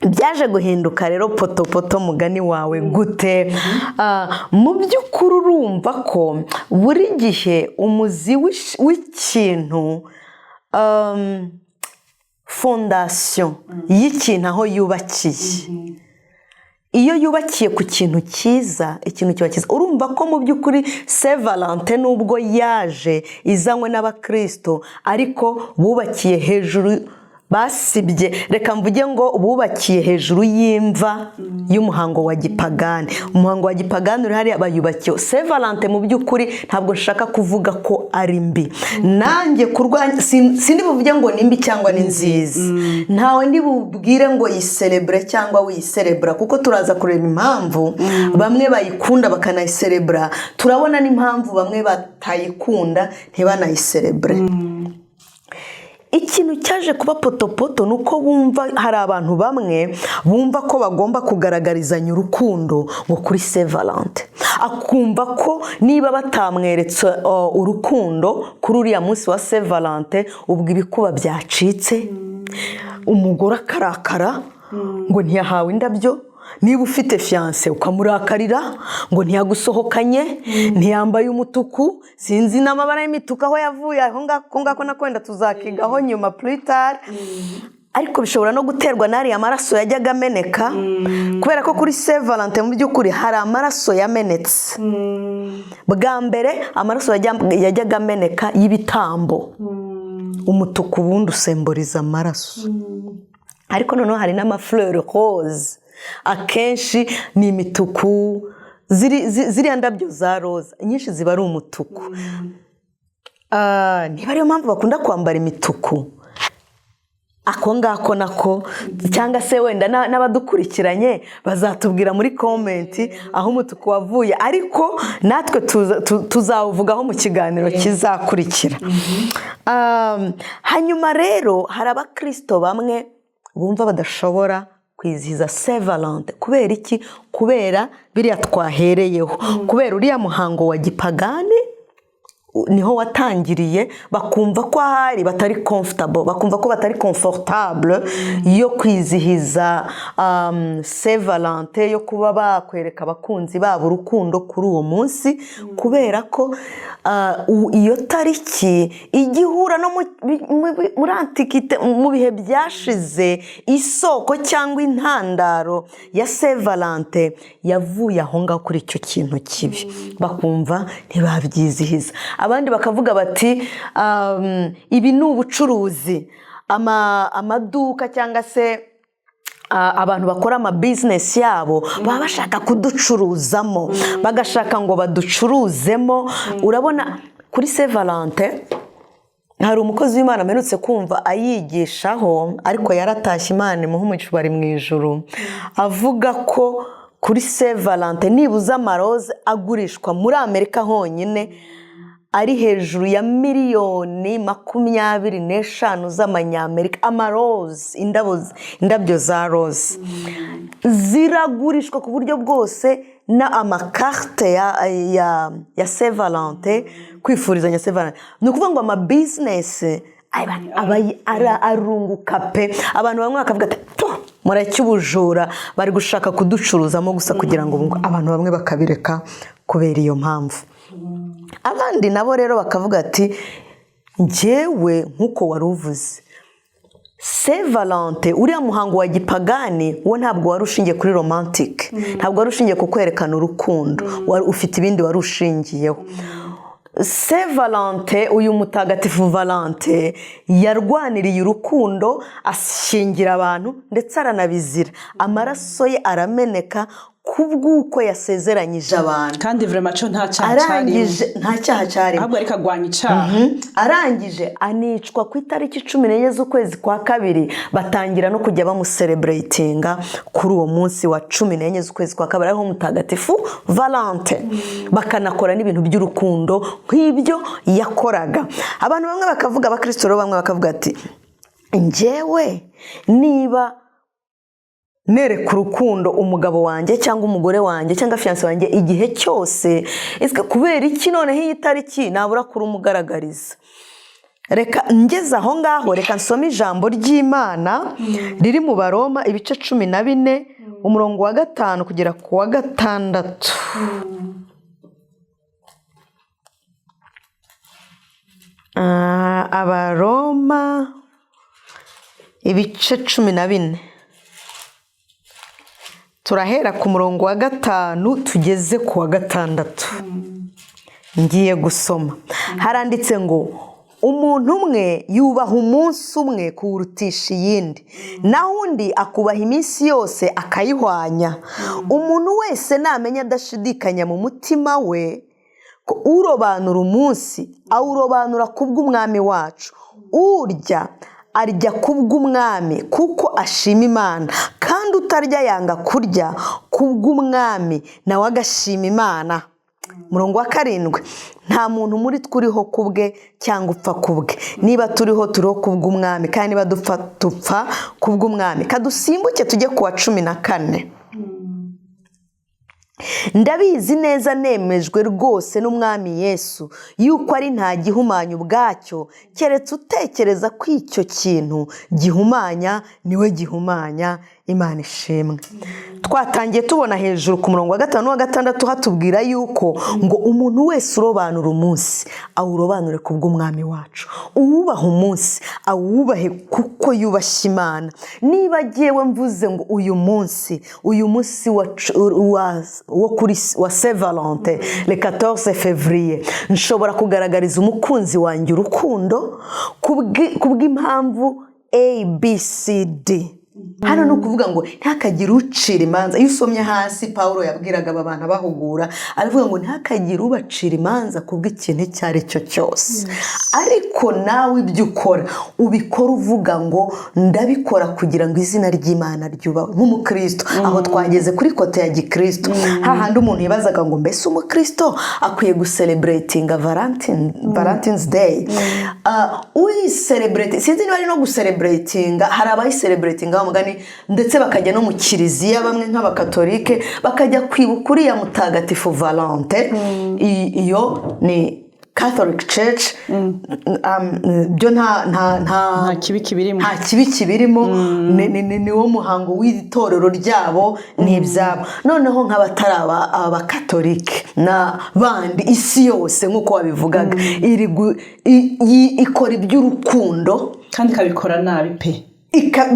Byaje guhinduka rero potopoto, mugani wawe, gute? Mu by'ukuri urumva ko buri gihe umuzi w'ikintu, fondation y'ikintu, aho yubakiye, iyo yubakiye ku kintu cyiza, ikintu kiba cyiza. Urumva ko mu by'ukuri Saint Valentin nubwo yaje izanywe n'abakristo, ariko bubakiye hejuru, basibye, reka mvuge ngo bubakiye hejuru y'imva y'umuhango wa gipagani. Umuhango wa gipagani uri hariya, bayubakiye Saint Valentin. Mu by'ukuri ntabwo nshaka kuvuga ko ari mbi nanjye kurwanya, sindi buvuge ngo ni mbi cyangwa ni nziza. Ntawe ndi bubwire ngo yiserebure cyangwa wiyiserebura, kuko turaza kureba impamvu bamwe bayikunda bakanayiserebura, turabona n'impamvu bamwe batayikunda ntibanayiserebure. Ikintu cyaje kuba potopoto ni uko bumva hari abantu bamwe bumva ko bagomba kugaragarizanya urukundo ngo kuri Saint Valentin, akumva ko niba batamweretse urukundo kuri uriya munsi wa Saint Valentin, ubwo ibikuba byacitse, umugore akarakara ngo ntiyahawe indabyo. Niba ufite fiancé ukamurakarira ngo ntiyagusohokanye, ntiyambaye umutuku, sinzi n'amabara y'imituku aho yavuye, aho ngako ngako na kwenda tuzakigaho nyuma plus tard. Ariko bishobora no guterwa n'ariya maraso yajyaga ameneka, kubera ko kuri Saint Valentin mu by'ukuri hari amaraso yamenetse bwa mbere, amaraso yajyaga ameneka y'ibitambo. Umutuku ubundi usemburiza amaraso, ariko noneho hari n'amafleur rose, akenshi ni imituku. Ziriya ndabyo za roza nyinshi ziba ari umutuku. Niba ariyo mpamvu bakunda kwambara imituku, ako ngako nako, cyangwa se wenda n'abadukurikiranye bazatubwira muri comment aho umutuku wavuye, ariko natwe tuzawuvugaho mu kiganiro kizakurikira. Hanyuma rero hari abakirisito bamwe bumva badashobora kwizihiza Saint Valentin. Kubera iki? Kubera biriya twahereyeho, kubera uriya muhango wa gipagani. niho watangiriye. Bakumva ko ahari batari comfortable, bakumva ko batari comfortable yo kwizihiza Saint Valentin, yo kuba bakwereka abakunzi babo urukundo kuri uwo munsi, kubera ko iyo tariki ijya ihura no muri antiquité, mu bihe byashize. Isoko cyangwa intandaro ya Saint Valentin yavuye aho ngaho kuri icyo kintu kibi, bakumva ntibabyizihiza. Abandi bakavuga bati ibi ni ubucuruzi, amaduka cyangwa se abantu bakora amabizinesi yabo baba bashaka kuducuruzamo, bagashaka ngo baducuruzemo. Urabona kuri Saint Valentin hari umukozi w'Imana mperutse kumva ayigishaho, ariko yaratashye, Imana imuha umugisha, bari mu ijuru, avuga ko kuri Saint Valentin nibuze amaroze agurishwa muri Amerika honyine ari hejuru ya miliyoni 25 z'amanyamerika. Amaroze, indabo, indabyo za roze ziragurishwa ku buryo bwose, na amakarte ya Saint Valentin, kwifurizanya Saint Valentin. Ni ukuvuga ngo amabizinesi aba arunguka pe. Abantu bamwe bakavuga ati: "To, mureke ubujura, bari gushaka kuducuruzamo gusa kugira ngo bunguke." Abantu bamwe bakabireka kubera iyo mpamvu. Abandi nabo rero bakavuga ati: "Njyewe nk'uko wari uvuze, Saint Valentin, uriya muhango wa gipagani wo ntabwo wari ushingiye kuri romantique, ntabwo wari ushingiye ku kwerekana urukundo, wari ufite ibindi wari ushingiyeho. Saint Valentin, uyu mutagatifu Valentin, yarwaniriye urukundo, ashyingira abantu, ndetse aranabizira, amaraso ye arameneka kubw'uko yasezeranyije abantu." Kandi vraiment cyo nta cyaha cyarimo. Arangije, nta cyaha cyarimo. Ahubwo ariko agwanya icyaha. Arangije anicwa ku itariki 14 z'ukwezi kwa kabiri. Batangira no kujya bamucelebratinga kuri uwo munsi wa 14 z'ukwezi kwa kabiri, ariho mutagatifu Valentin, bakanakora n'ibintu by'urukundo nk'ibyo yakoraga. Abantu bamwe bakavuga, abakristo rero bamwe bakavuga ati: "Njyewe niba nereka urukundo umugabo wanjye cyangwa umugore wanjye cyangwa fiancé wanjye igihe cyose, ese kubera iki noneho iyi tariki nabura kurumugaragariza?" Reka ngeze aho ngaho, reka nsome ijambo ry'Imana riri mu Baroma ibice 14, umurongo wa 5 kugera ku wa 6. Abaroma ibice 14, turahera ku murongo wa 5 tugeze ku wa 6. Ngiye gusoma. Haranditse ngo: "Umuntu umwe yubaha umunsi umwe kuwurutisha iyindi, naho undi akubaha iminsi yose akayihwanya. Umuntu wese namenya adashidikanya mu mutima we ko urobanura umunsi awurobanura kubw'Umwami wacu. Urya arya kubw'Umwami kuko ashima Imana, kandi utarya yanga kurya kubw'Umwami, nawe agashima Imana." Murongo wa 7: "Nta muntu muri twe uriho ku bwe cyangwa upfa ku bwe. Niba turiho, turiho kubw'Umwami, kandi niba dupfa, dupfa kubw'Umwami." Kadusimbuke tujye ku wa 14: "Ndabizi neza, nemejwe rwose n'Umwami Yesu, yuko ari nta gihumanya ubwacyo, keretse utekereza ko icyo kintu gihumanya niwe gihumanya." Imana ishimwe. Twatangiye tubona hejuru ku murongo wa 5 n'uwa 6 hatubwira yuko ngo umuntu wese urobanura umunsi awurobanure ku bw'Umwami wacu, uwubaha umunsi awubahe kuko yubashye Imana. Niba agiyewe mvuze ngo uyu munsi wo kuri wa Saint Valentin, le 14 février, nshobora kugaragariza umukunzi wanjye urukundo kubw'impamvu A B C D. Hano ni ukuvuga ngo ntihakagire ucira imanza. Iyo usomye hasi, Paul yabwiraga aba bantu abahugura, aravuga ngo ntihakagire ubacira imanza kubw'ikintu icyo ari cyo cyose, ariko nawe ibyo ukora ubikora uvuga ngo ndabikora kugira ngo izina ry'Imana ryubahwe nk'umukristo. Aho twageze kuri côté ya gikristo, hahandi umuntu yibazaga ngo mbese umukristo akwiye gucelebratinga Valentine's Day? Uyicelebrate, sinzi niba ari no gucelebratinga. Hari abayicelebratinga mugani, ndetse bakajya no mu kiliziya, bamwe nk'abakatolike bakajya kwibuka uriya mutagatifu Valentin. Iyo ni Catholic Church, byo nta Nta kibi kibirimo. Nta kibi kibirimo. Ni wo muhango w'itorero ryabo, ni ibyabo. Noneho nk'abatari abakatolike na bandi, isi yose nk'uko wabivugaga iri ikora iby'urukundo. Kandi ikabikora nabi pe.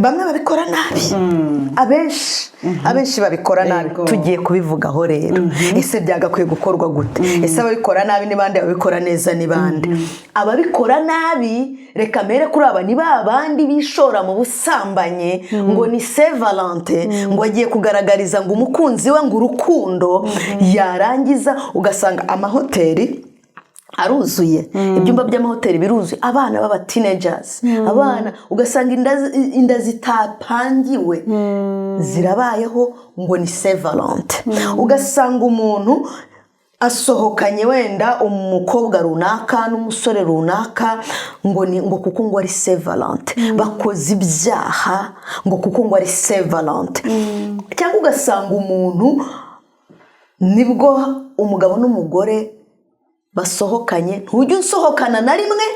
Bamwe babikora nabi, abenshi babikora nabi. Tugiye kubivugaho rero. Ese byagakwiye gukorwa gute? Ese ababikora nabi ni bande? Ababikora neza ni bande? Ababikora nabi, reka mbere kuri aba, ni ba bandi bishora mu busambanyi ngo ni Saint Valentin, ngo agiye kugaragariza ngo umukunzi we ngo urukundo, yarangiza ugasanga amahoteli aruzuye, ibyumba by'amahoteli biruzuye, abana b'aba teenagers, abana ugasanga inda zitapangiwe zirabayeho ngo ni Saint Valentin. Ugasanga umuntu asohokanye wenda umukobwa runaka n'umusore runaka ngo ni ngo kuko ngo ari Saint Valentin, bakoze ibyaha ngo kuko ngo ari Saint Valentin. Cyangwa ugasanga umuntu nibwo umugabo n'umugore basohokanye, ntujya unsohokana na rimwe,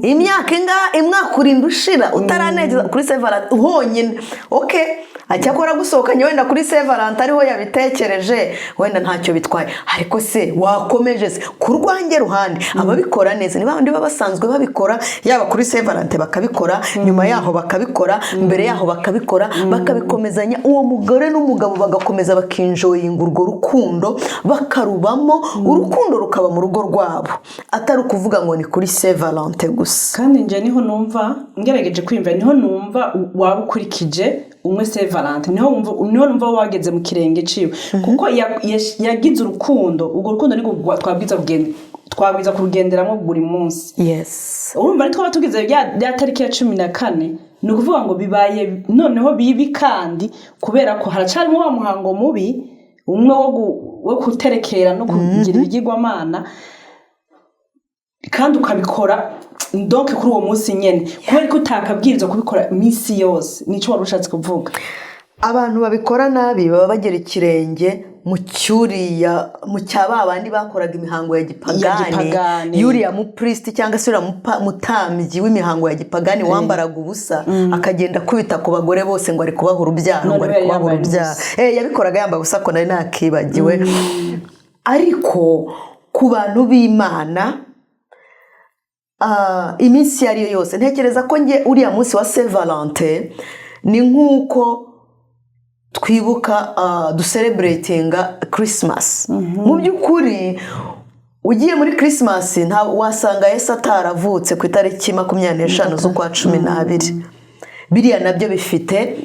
imyaka ingahe, imwaka urinda ushira utaranegeza kuri Saint Valentin honyine. Okay, acyakora gusohokanye wenda kuri Saint Valentin ariho yabitekereje, wenda ntacyo bitwaye, ariko se wakomeje se? Ku rwanjye ruhande, ababikora neza ni bandi baba basanzwe babikora, yaba kuri Saint Valentin bakabikora, nyuma yaho bakabikora, mbere yaho bakabikora, bakabikomezanya. Uwo mugore n'umugabo bagakomeza bakenjoyinga urwo rukundo, bakarubamo, urukundo rukaba mu rugo rwabo, atari ukuvuga ngo ni kuri Saint Valentin gusa. Kandi njye niho numva, ngerageje kwiyumva, niho numva waba ukurikije umwe Saint Valentin, niho numva wageze mu kirenge ciwe, kuko yagize urukundo. Urwo rukundo niko twabwiza kurugenderamo buri munsi. Urumva nitwaba tugeze rya tariki ya 14, ni ukuvuga ngo bibaye noneho bibi, kandi kubera ko haracarimo wa muhango mubi umwe wo guterekera no kugira ibigirwamana, kandi ukabikora donc kuri uwo munsi nyene, kubera ko utakabwirizwa kubikora iminsi yose. Nico wari ushatse kuvuga. Abantu babikora nabi baba bagera ikirenge mu cyuriya, mu cya ba bandi bakoraga imihango ya gipagani. Ya gipagani. Yuriya mupurisiti cyangwa se uriya mutambyi w'imihango ya gipagani wambaraga ubusa, akagenda akubita ku bagore bose ngo ari kubaha urubyaro, ngo ari None kubaha yambaye urubyaro. ubusa. Yabikoraga yambaye ubusa, ko nari nakibagiwe. Ariko ku bantu b'Imana, iminsi iyo ari yo yose, ntekereza ko nge uriya munsi wa Saint Valentin ni nk'uko twibuka, ducelebratinga Christmas. Mu by'ukuri ugiye muri Christmas, nta wasanga Yesu ataravutse ku itariki 25 z'ukwa 12. Biriya nabyo bifite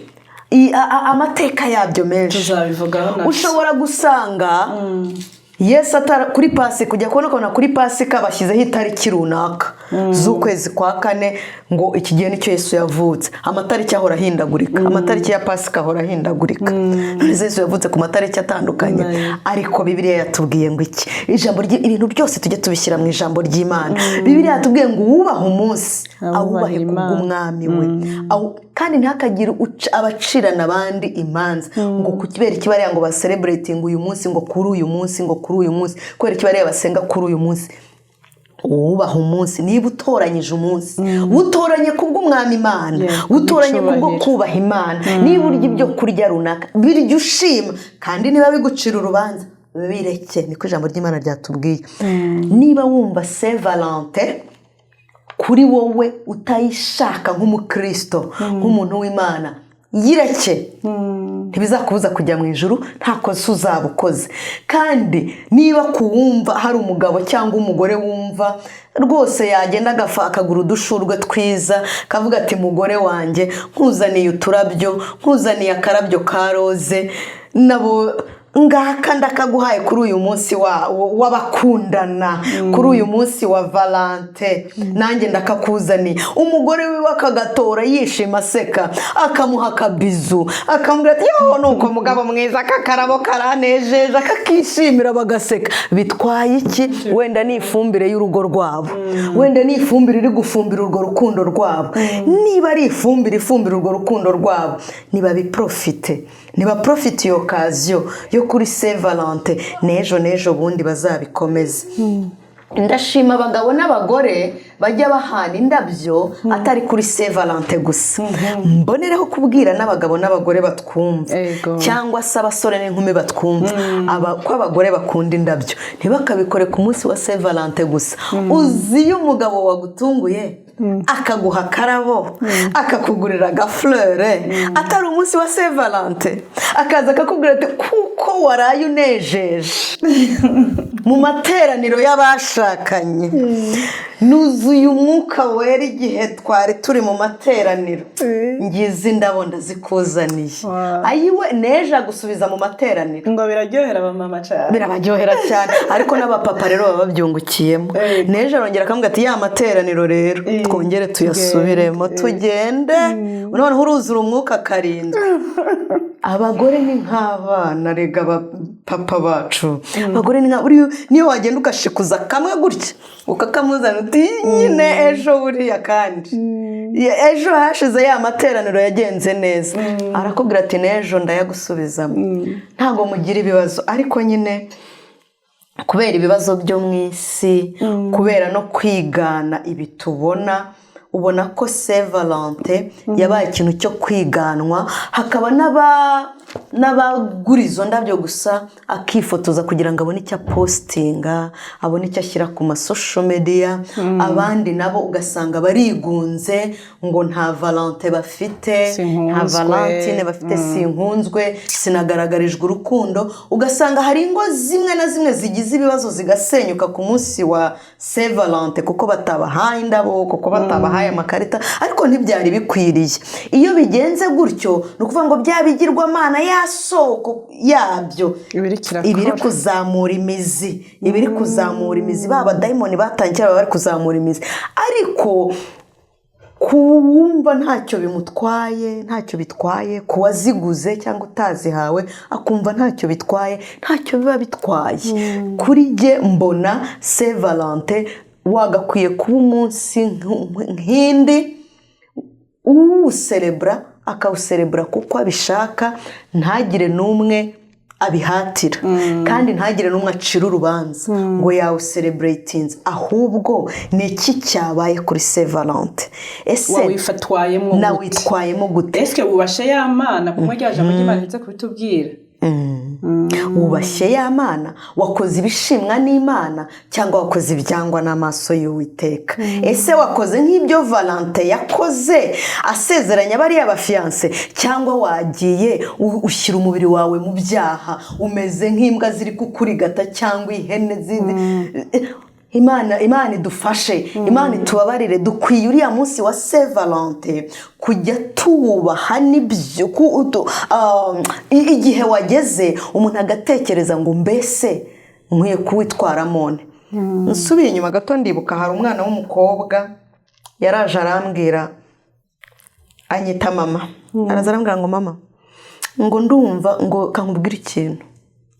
amateka yabyo menshi. Tuzabivugaho nabyo. Ushobora gusanga Yesu atara kuri Pasika, ujya kubona ukabona kuri Pasika bashyizeho itariki runaka z'ukwezi kwa kane, ngo iki gihe nicyo Yesu yavutse. Amatariki ahora ahindagurika, amatariki ya Pasika ahora ahindagurika. None se Yesu yavutse ku matariki atandukanye? Ariko Bibiliya yatubwiye ngo iki? Ijambo ibintu byose tujye tubishyira mu ijambo ry'Imana. Bibiliya yatubwiye ngo uwubaha umunsi awubahe awubahe Imana. kubw'umwami we. Kandi ntihakagire abacirana abandi imanza ngo kubera iki bariya ngo bacelebratinga uyu munsi, ngo kuri uyu munsi, ngo kuri uyu munsi, kubera iki bariya basenga kuri uyu munsi. Wubaha umunsi. Niba utoranyije umunsi, utoranye kubw'umwami Imana, utoranye kubwo icyubahiro. kubaha Imana. Niba urya ibyo kurya runaka, birya ushima, kandi niba bigucira urubanza, bireke. Niko ijambo ry'Imana ryatubwiye. Niba wumva Saint Valentin kuri wowe utayishaka nk'umukristo, nk'umuntu w'Imana, yireke. Ntibizakubuza kujya mu ijuru, nta kosa uzaba ukoze. Kandi niba kuwumva hari umugabo cyangwa umugore wumva rwose yagenda akagura udushurwe twiza, akavuga ati: "Mugore wanjye, nkuzaniye uturabyo, nkuzaniye akarabyo ka roze, nabo ngaka ndakaguhaye kuri uyu munsi w'abakundana, kuri uyu munsi wa Valentin, nanjye ndakakuzaniye." Umugore wiwe akagatora yishima, aseka, akamuha akabizu, akamubwira ati: "Yo, nuko mugabo mwiza, aka karabo karanejeje," akakishimira, bagaseka. Bitwaye iki? Wenda ni ifumbire y'urugo rwabo, wenda ni ifumbire iri gufumbira urwo rukundo rwabo. Niba ari ifumbire ifumbira urwo rukundo rwabo, nibabiprofite, nibaprofite iyo occasion yo kuri Saint Valentin, n'ejo n'ejo bundi bazabikomeze. Ndashima abagabo n'abagore bajya bahana indabyo, atari kuri Saint Valentin gusa. Mbonereho kubwira n'abagabo n'abagore batwumva, cyangwa se abasore n'inkumi batwumva, ko abagore bakunda indabyo, ntibakabikore ku munsi wa Saint Valentin gusa. Uzi iyo umugabo wagutunguye akaguha akarabo, akakugurira agafleur, atari umunsi wa Saint Valentin, akaza akakubwira ati: "Kuko waraye unejeje mu materaniro y'abashakanye, nuzuye Umwuka Wera igihe twari turi mu materaniro, ngize indabo ndazikuzaniye." Ayiwe, neje agusubiza mu materaniro. Ngo biraryohera abamama cyane. Birabaryohera cyane, ariko n'abapapa rero baba babyungukiyemo. Neje arongera akamubwira ati: "Ya materaniro rero twongere tuyasubiremo, tugende noneho uruzura Umwuka karindwi." Abagore ni nk'abana rega, papa bacu. Abagore ni nka buriya, niyo wagenda ugashikuza kamwe gutya ukakamuzana, uti: "Nyine ejo buriya kandi ejo hashize ya materaniro yagenze neza," arakubwira ati: "N'ejo ndayagusubizamo." Ntabwo mugira ibibazo, ariko nyine kubera ibibazo byo mu isi, kubera no kwigana ibi tubona, ubona ko Saint Valentin yabaye ikintu cyo kwiganwa, hakaba n'abagura izo ndabyo gusa akifotoza kugira ngo abone icyo apostinga, abone icyo ashyira ku masocial media. Abandi nabo ugasanga barigunze ngo nta Valentin bafite, nta Sinkunzwe. Valentine bafite, sinkunzwe, sinagaragarijwe urukundo. Ugasanga hari ingo zimwe na zimwe zigize ibibazo zigasenyuka ku munsi wa Saint Valentin, kuko batabahaye indabo, kuko batabahaye amakarita, ariko ntibyari bikwiriye. Iyo bigenze gutyo, ni ukuvuga ngo bya bigirwamana, ya soko yabyo Ibiri kirakora. Ibiri kuzamura imizi, ibiri kuzamura imizi. Ba badayimoni batangiye baba bari kuzamura imizi, ariko kuwumva ntacyo bimutwaye, ntacyo bitwaye. Ku waziguze cyangwa utazihawe akumva ntacyo bitwaye, ntacyo biba bitwaye. Kuri jye mbona Saint Valentin wagakwiye kuba umunsi nk'indi, uwuserebura akawuserebura kuko abishaka, ntagire n'umwe abihatira, kandi ntagire n'umwe acira urubanza ngo yawusereburetinze. Ahubwo ni iki cyabaye kuri Saint Valentin? Ese Wawifatwayemo gute? Nawitwayemo gute? Ese wubashe ya Mana kumwe rya jambo ry'Imana ndetse kubitubwira? Wubashye ya Mana? Wakoze ibishimwa n'Imana cyangwa wakoze ibyangwa n'amaso y'Uwiteka? Ese wakoze nk'ibyo Valentin yakoze asezeranya bariya bafiancé, cyangwa wagiye ushyira umubiri wawe mu byaha, umeze nk'imbwa ziri kukurigata cyangwa ihene zindi? Imana, Imana idufashe, Imana itubabarire. Dukwiye uriya munsi wa Saint Valentin kujya tuwubaha n'ibyo igihe wageze umuntu agatekereza ngo: "Mbese nkwiye kuwitwaramo nte?" Nsubiye inyuma gato, ndibuka hari umwana w'umukobwa yaraje arambwira, anyita mama, araza arambwira ngo: "Mama," ngo, "ndumva ngo kankubwire ikintu."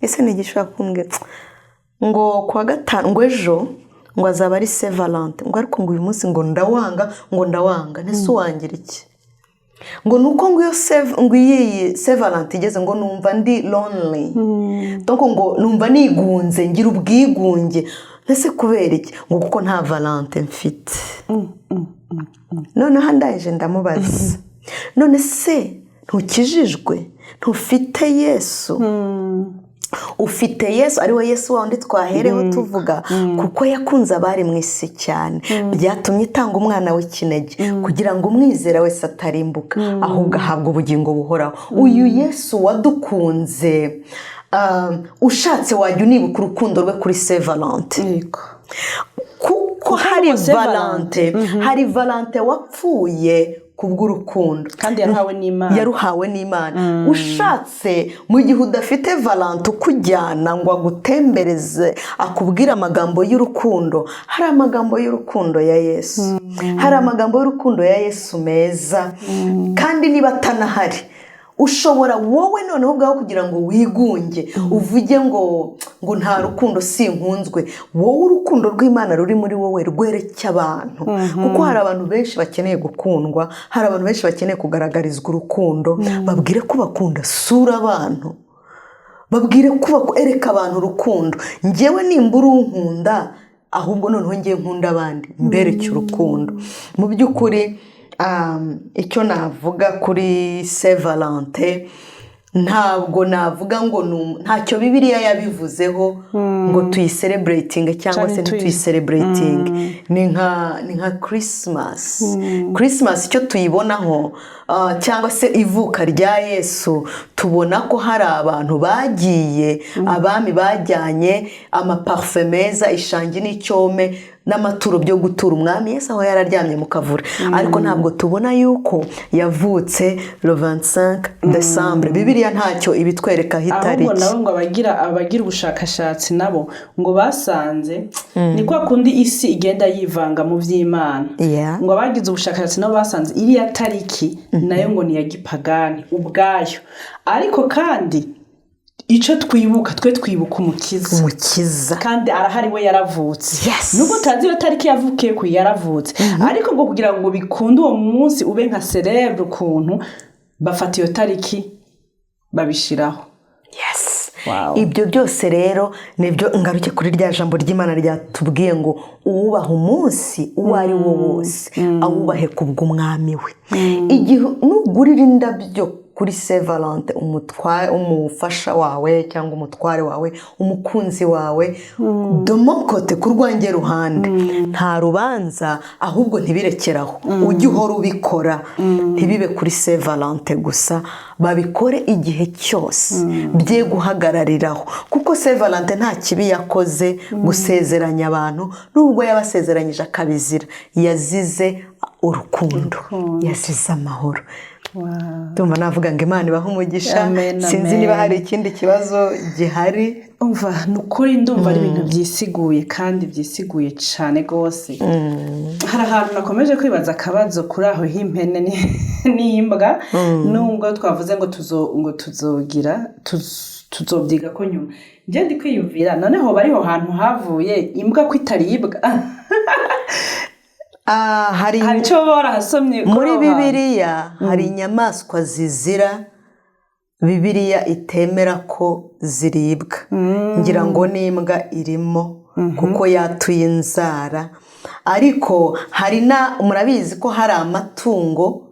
Ese ni igishobora kumbwira ngo kuwa gatanu, ngo ejo ngo azaba ari Saint Valentin, ngo ariko ngo uyu munsi ngo ndawanga, ngo ndawanga. Ntese uwangira iki? Ngo ni uko ngo iyo ngo iyi Saint Valentin igeze, ngo numva ndi lonely, donc ngo numva nigunze, ngira ubwigunge. Ese kubera iki? Ngo kuko nta Valentin mfite. Noneho ndangije ndamubaza: "None se ntukijijwe? Ntufite Yesu?" Ufite Yesu, ari we Yesu wa wundi twahereho tuvuga: "Kuko yakunze abari mu isi cyane, byatumye itanga umwana w'ikinege, kugira ngo umwizera wese atarimbuka, ahubwo ahabwa ubugingo buhoraho." Uyu Yesu wadukunze, ushatse wajya unibuka urukundo rwe kuri Saint Valentin, kuko hari ngo Saint Valentin, hari Valentin wapfuye kubw'urukundo. Kandi yaruhawe n'Imana. Yaruhawe n'Imana. Ushatse mu gihe udafite Valentin ukujyana ngo agutembereze, akubwire amagambo y'urukundo, hari amagambo y'urukundo ya Yesu, hari amagambo y'urukundo ya Yesu meza. Kandi niba atanahari, ushobora wowe noneho ubwawe kugira ngo wigunge, uvuge ngo nta rukundo, sinkunzwe. Wowe urukundo rw'Imana ruri muri wowe rwereke abantu, kuko hari abantu benshi bakeneye gukundwa, hari abantu benshi bakeneye kugaragarizwa urukundo. Babwire ko bakunda, sura abantu, babwire ko ereka abantu urukundo. Ngewe nimba urunkunda. Ahubwo noneho ngiye nkunda abandi, mbereke urukundo. Mu by'ukuri, icyo navuga kuri Saint Valentin, ntabwo navuga ngo ntacyo Bibiliya yabivuzeho ngo tuyicelebratinge cyangwa se ntituyicelebratinge. Ni nka Christmas. Christmas icyo tuyibonaho, cyangwa se ivuka rya Yesu, tubona ko hari abantu bagiye, abami bajyanye amaparufe meza, ishangi n'icyome n'amaturo byo gutura umwami Yesu aho yari aryamye mu kavure. Ariko ntabwo tubona yuko yavutse le 25 décembre. Bibiliya ntacyo ibitwerekaho Ahubwo itariki. Nabo ngo abagira ubushakashatsi nabo ngo basanze ni kwa kundi isi igenda yivanga mu by'Imana. Ngo abagize ubushakashatsi nabo basanze iriya tariki nayo ngo ni iya gipagani ubwayo. Ariko kandi icyo twibuka, twe twibuka Umukiza. Umukiza. Kandi arahari, we yaravutse. Nubwo utazi iyo tariki yavukiye ku, yaravutse. Ariko ngo kugira ngo bikunde uwo munsi ube nka célèbre ukuntu, bafata iyo tariki babishyiraho. Ibyo byose rero nibyo ngaruke kuri rya jambo ry'Imana ryatubwiye ngo uwubaha umunsi uwo ari wo wose awubahe kubw'Umwami we. Igihe nugurira indabyo kuri Saint Valentin umufasha wawe cyangwa umutware wawe, umukunzi wawe, de mon côté, ku rwanjye ruhande, nta rubanza. Ahubwo ntibirekeraho, ujye uhora ubikora, ntibibe kuri Saint Valentin gusa, babikore igihe cyose, bye guhagarariraho, kuko Saint Valentin nta kibi yakoze gusezeranya abantu. Nubwo yabasezeranyije akabizira, yazize urukundo, yazize amahoro. Ndumva navuga ngo Imana ibahe umugisha. Amen, Sinzi amen. niba hari ikindi kibazo gihari. Umva, ni ukuri ndumva ari ibintu byisiguye kandi byisiguye cyane rwose. Hari ahantu nakomeje kwibaza akabazo kuri aho h'impene n'imbwa, nubwo twavuze ngo tuzogira tuzobyiga ko nyuma. Njye ndi kwiyumvira, noneho bariho hantu havuye imbwa ko itaribwa? Ah, hari Hari icyo baba barahasomye kuri muri aho hantu? Bibiliya hari inyamaswa zizira, Bibiliya itemera ko ziribwa. Ngira ngo n'imbwa irimo, kuko yatuye inzara. Ariko hari na, murabizi ko hari amatungo,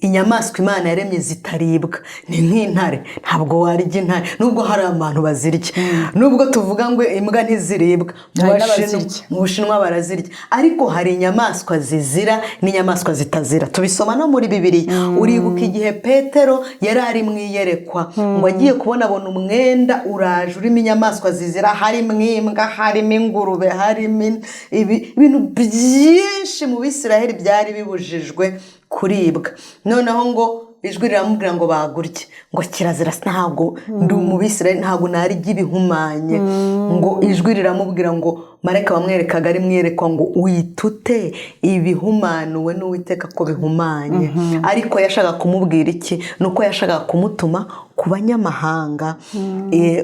inyamaswa Imana yaremye zitaribwa, ni nk'intare. Ntabwo warya intare, nubwo hari abantu bazirya. Nubwo tuvuga ngo imbwa ntiziribwa, mu Hari Bashinwa n'abazirya. mu Bushinwa barazirya. Ariko hari inyamaswa zizira n'inyamaswa zitazira, tubisoma no muri Bibiliya. Uribuka igihe Petero yari ari mu iyerekwa, ngo agiye kubona abona umwenda uraje urimo inyamaswa zizira, harimo imbwa, harimo ingurube, harimo ibintu byinshi mu Bisiraheli byari bibujijwe kuribwa. Noneho ngo ijwi riramubwira ngo bagurye, ngo kirazira, ntabwo ndi umubisirayeli, ntabwo narya ibihumanye. Ngo ijwi riramubwira ngo, marayika wamwerekaga ari mwerekwa, ngo witute ibihumanuwe n'Uwiteka ko bihumanye. Ariko yashakaga kumubwira iki? Ni uko yashakaga kumutuma ku banyamahanga,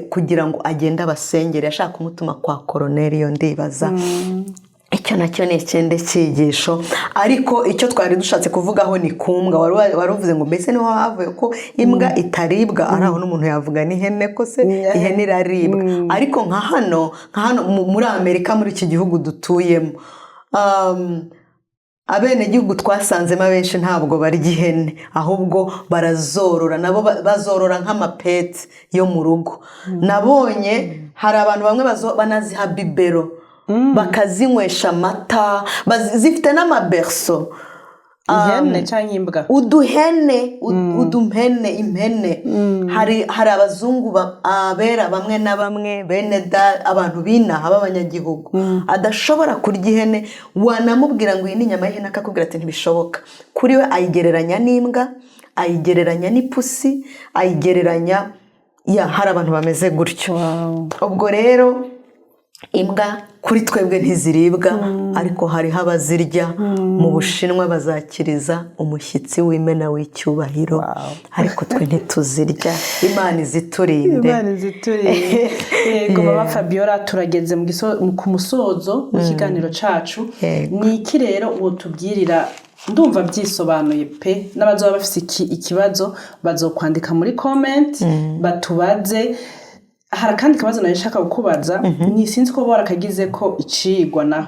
kugira ngo agende abasengere. Yashaka kumutuma kwa Koroneriyo. Ndibaza icyo nacyo ni ikindi cyigisho. Ariko icyo twari dushatse kuvugaho ni ku mbwa. Wari uvuze ngo mbese niho havuye ko imbwa itaribwa? Ari aho n'umuntu yavuga n'ihene, ko se ihene iraribwa? Ariko nka hano muri Amerika, muri iki gihugu dutuyemo, abenegihugu twasanzemo abenshi ntabwo barya ihene, ahubwo barazorora nabo, bazorora nk'amapets yo mu rugo. Nabonye hari abantu bamwe banaziha biberon, bakazinywesha amata, zifite n'amaberceau. Ihene cyangwa imbwa? Uduhene, udumpene, impene. Hari abazungu, abera bamwe na bamwe, bene da abantu b'inaha b'abanyagihugu adashobora kurya ihene. Wanamubwira ngo iyi ni inyama y'ihene, akakubwira ati ntibishoboka. Kuri we ayigereranya n'imbwa, ayigereranya n'ipusi, ayigereranya ya, hari abantu bameze gutyo. Ubwo rero imbwa kuri twebwe ntiziribwa, ariko hariho abazirya. Mu Bushinwa bazakiriza umushyitsi w'imena w'icyubahiro, ariko twe ntituzirya. Imana iziturinde. Imana iziturinde. Yego, mama Fabiola, turageze ku musozo w'ikiganiro cacu. Ni iki rero uwo tubwirira? Ndumva byisobanuye pe. N'abazoba bafise ikibazo bazokwandika muri comment batubaze. Hari akandi kabazo nari nshaka kukubaza, ni sinzi ko barakagize ko icigwa naho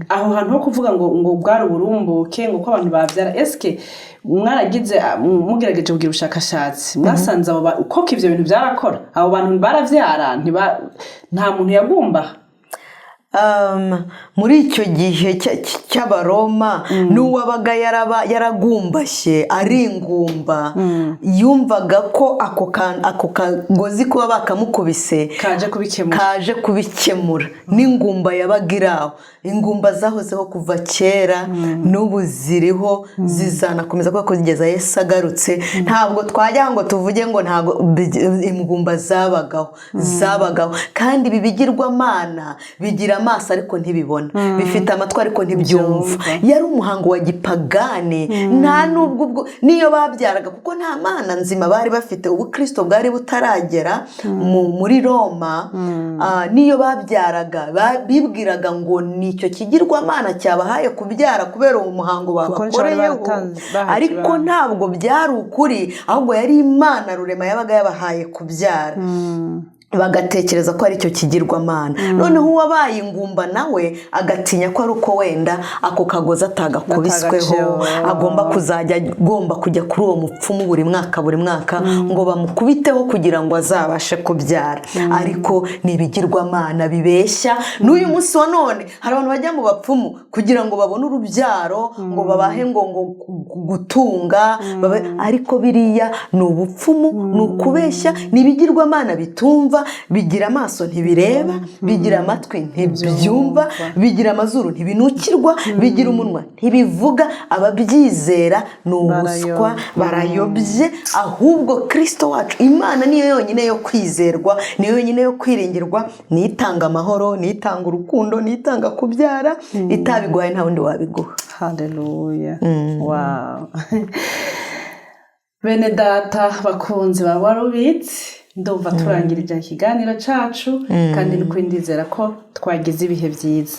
aho hantu ho kuvuga ngo bwari uburumbuke, ngo ko abantu bavyara. Eske mwaragize mugerageje kugira ubushakashatsi, mwasanze abo koko ivyo bintu vyarakora, abo bantu baravyara, nta muntu yagumbaha? Muri icyo gihe cy'Abaroma, n'uwabaga yaragumbashye ari ingumba yumvaga ko ako kagozi kuba bakamukubise kaje kubikemura. Kaje kubikemura. N'ingumba yabaga iri aho. Ingumba zahozeho kuva kera, n'ubu ziriho, zizanakomeza kuba kugeza Yesu agarutse. Ntabwo twajya ngo tuvuge ngo ntabwo ingumba zabagaho. Zabagaho, kandi ibi bigirwamana bigira amaso ariko ntibibona, bifite amatwi ariko ntibyumva. Yari umuhango wa gipagani. Nta n'ubwo ubwo niyo babyaraga, kuko nta mana nzima bari bafite, ubukristo bwari butaragera muri Roma. Niyo babyaraga, bibwiraga ngo ni icyo kigirwamana cyabahaye kubyara kubera uwo muhango Kuko nicyo bari babakoreyeho. bahaye Ariko ikibanza. ntabwo byari ukuri, ahubwo yari Imana Rurema yabaga yabahaye kubyara, bagatekereza ko ari cyo kigirwamana. Noneho uwabaye ingumba nawe agatinya ko ari uko wenda ako kagozi atagakubisweho, Atagaciyeho. agomba kuzajya agomba kujya kuri uwo mupfumu buri mwaka buri mwaka ngo bamukubiteho kugira ngo azabashe kubyara. Ariko ni ibigirwamana bibeshya. N'uyu munsi wa none hari abantu bajya mu bapfumu kugira ngo babone urubyaro, ngo babahe ngo gutunga ariko biriya ni ubupfumu, ni ukubeshya, ni ibigirwamana bitumva. Bigira amaso ntibireba, bigira amatwi ntibyumva, bigira amazuru ntibinukirwa, bigira umunwa ntibivuga. Ababyizera ni ubuswa, barayobye. Ahubwo Kirisito wacu, Imana, niyo yonyine yo kwizerwa, niyo yonyine yo kwiringirwa, niyo itanga amahoro, niyo itanga urukundo, niyo itanga kubyara. Itabiguhaye nta wundi wabiguha. Haleluya, wow! Bene data bakunzi ba Warubitsi, ndumva turangirije ikiganiro cacu, kandi ni ndizera ko twagize ibihe byiza.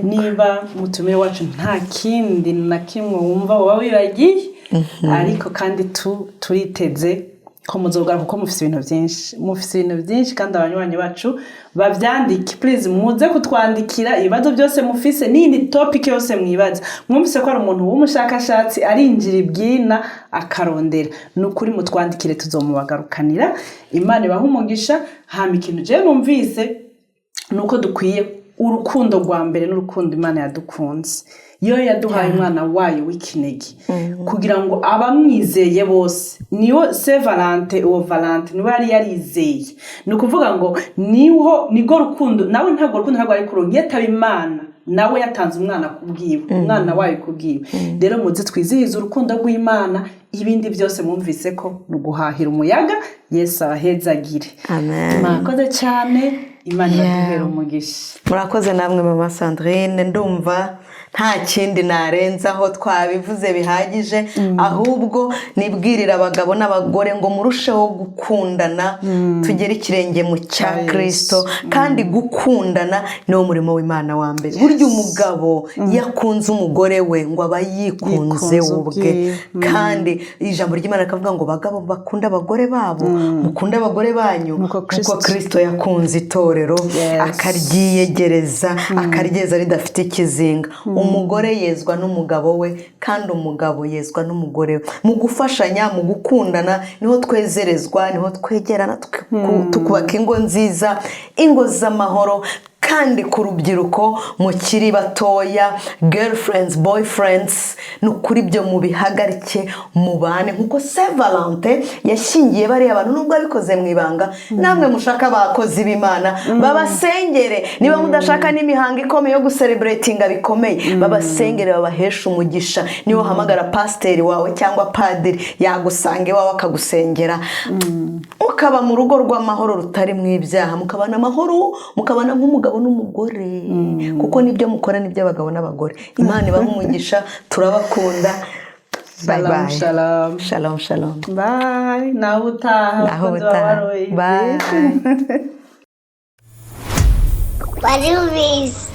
Niba mutumire wacu nta kindi na kimwe wumva waba wibagiye, ariko kandi turiteze ko muzogaruka kuko mufise ibintu byinshi, mufise ibintu byinshi. Kandi abanywanyi bacu bavyandike, please, muze kutwandikira ibibazo byose mufise n'iyindi topic yose mwibaza. Mwumvise ko ari umuntu w'umushakashatsi, arinjira ibwina akarondera. Ni ukuri mutwandikire, tuzomubagarukanira. Imana ibahe umugisha. Hama ikintu jewe numvise ni uko dukwiye urukundo rwa mbere n'urukundo Imana yadukunze, yo yaduhaye umwana wayo w'ikinege kugira ngo abamwizeye bose. Niwo Saint Valentin, uwo Valentin niwe yari yarizeye. Ni ukuvuga ngo niho nibwo rukundo nawe, ntabwo rukundo ntabwo ari kuronka iyo ataba Imana nawe yatanze umwana kubwiwe, umwana wayo kubwiwe. Rero muze twizihize urukundo rw'Imana. Ibindi byose mwumvise ko ni uguhahira umuyaga. Yesu abahezagire. Amen. Mwakoze cyane, Imana ibaduhere umugisha. Murakoze namwe, mama Sandrine. Ndumva nta kindi narenzaho, twabivuze bihagije. Ahubwo nibwirira abagabo n'abagore ngo murusheho gukundana, tugere ikirenge mu cya Cya Kirisito. Kandi gukundana niwo murimo w'Imana wa mbere. Burya umugabo iyo akunze umugore we, ngo aba yikunze Yikunze ubwe. ubwiwe. Kandi ijambo ry'Imana rikavuga ngo bagabo bakunda abagore babo, mukunde abagore banyu Nkuko nkuko Kristo Kirisito yakunze itorero, akaryiyegereza, akaryeza ridafite ikizinga. Umugore yezwa n'umugabo we, kandi umugabo yezwa n'umugore we. Mu gufashanya, mu gukundana, niho twezerezwa, niho twegerana, tukubaka ingo nziza, ingo z'amahoro. Kandi ku rubyiruko mukiri batoya, girlfriends, boyfriends, ni ukuri ibyo mubihagarike, mubane nkuko Saint Valentin yashyingiye bariya bantu, nubwo yabikoze mu ibanga. Namwe mushaka abakozi b'Imana babasengere. Niba mudashaka n'imihango ikomeye yo gucelebratinga bikomeye, babasengere, babaheshe umugisha. Niba uhamagara pasiteri wawe cyangwa padiri, yagusanga iwawe akagusengera, mukaba mu rugo rw'amahoro rutarimo ibyaha, mukabana amahoro, mukabana nk'umugabo n'umugore, kuko nibyo mukora nibyo abagabo n'abagore. Imana ibahe umugisha, turabakunda. Bye. Shalom. Bye. Shalom. Shalom, shalom. Bye, naho utaha. Naho Abakunzi ba utaha. Warubizi. Bye. Warubizi.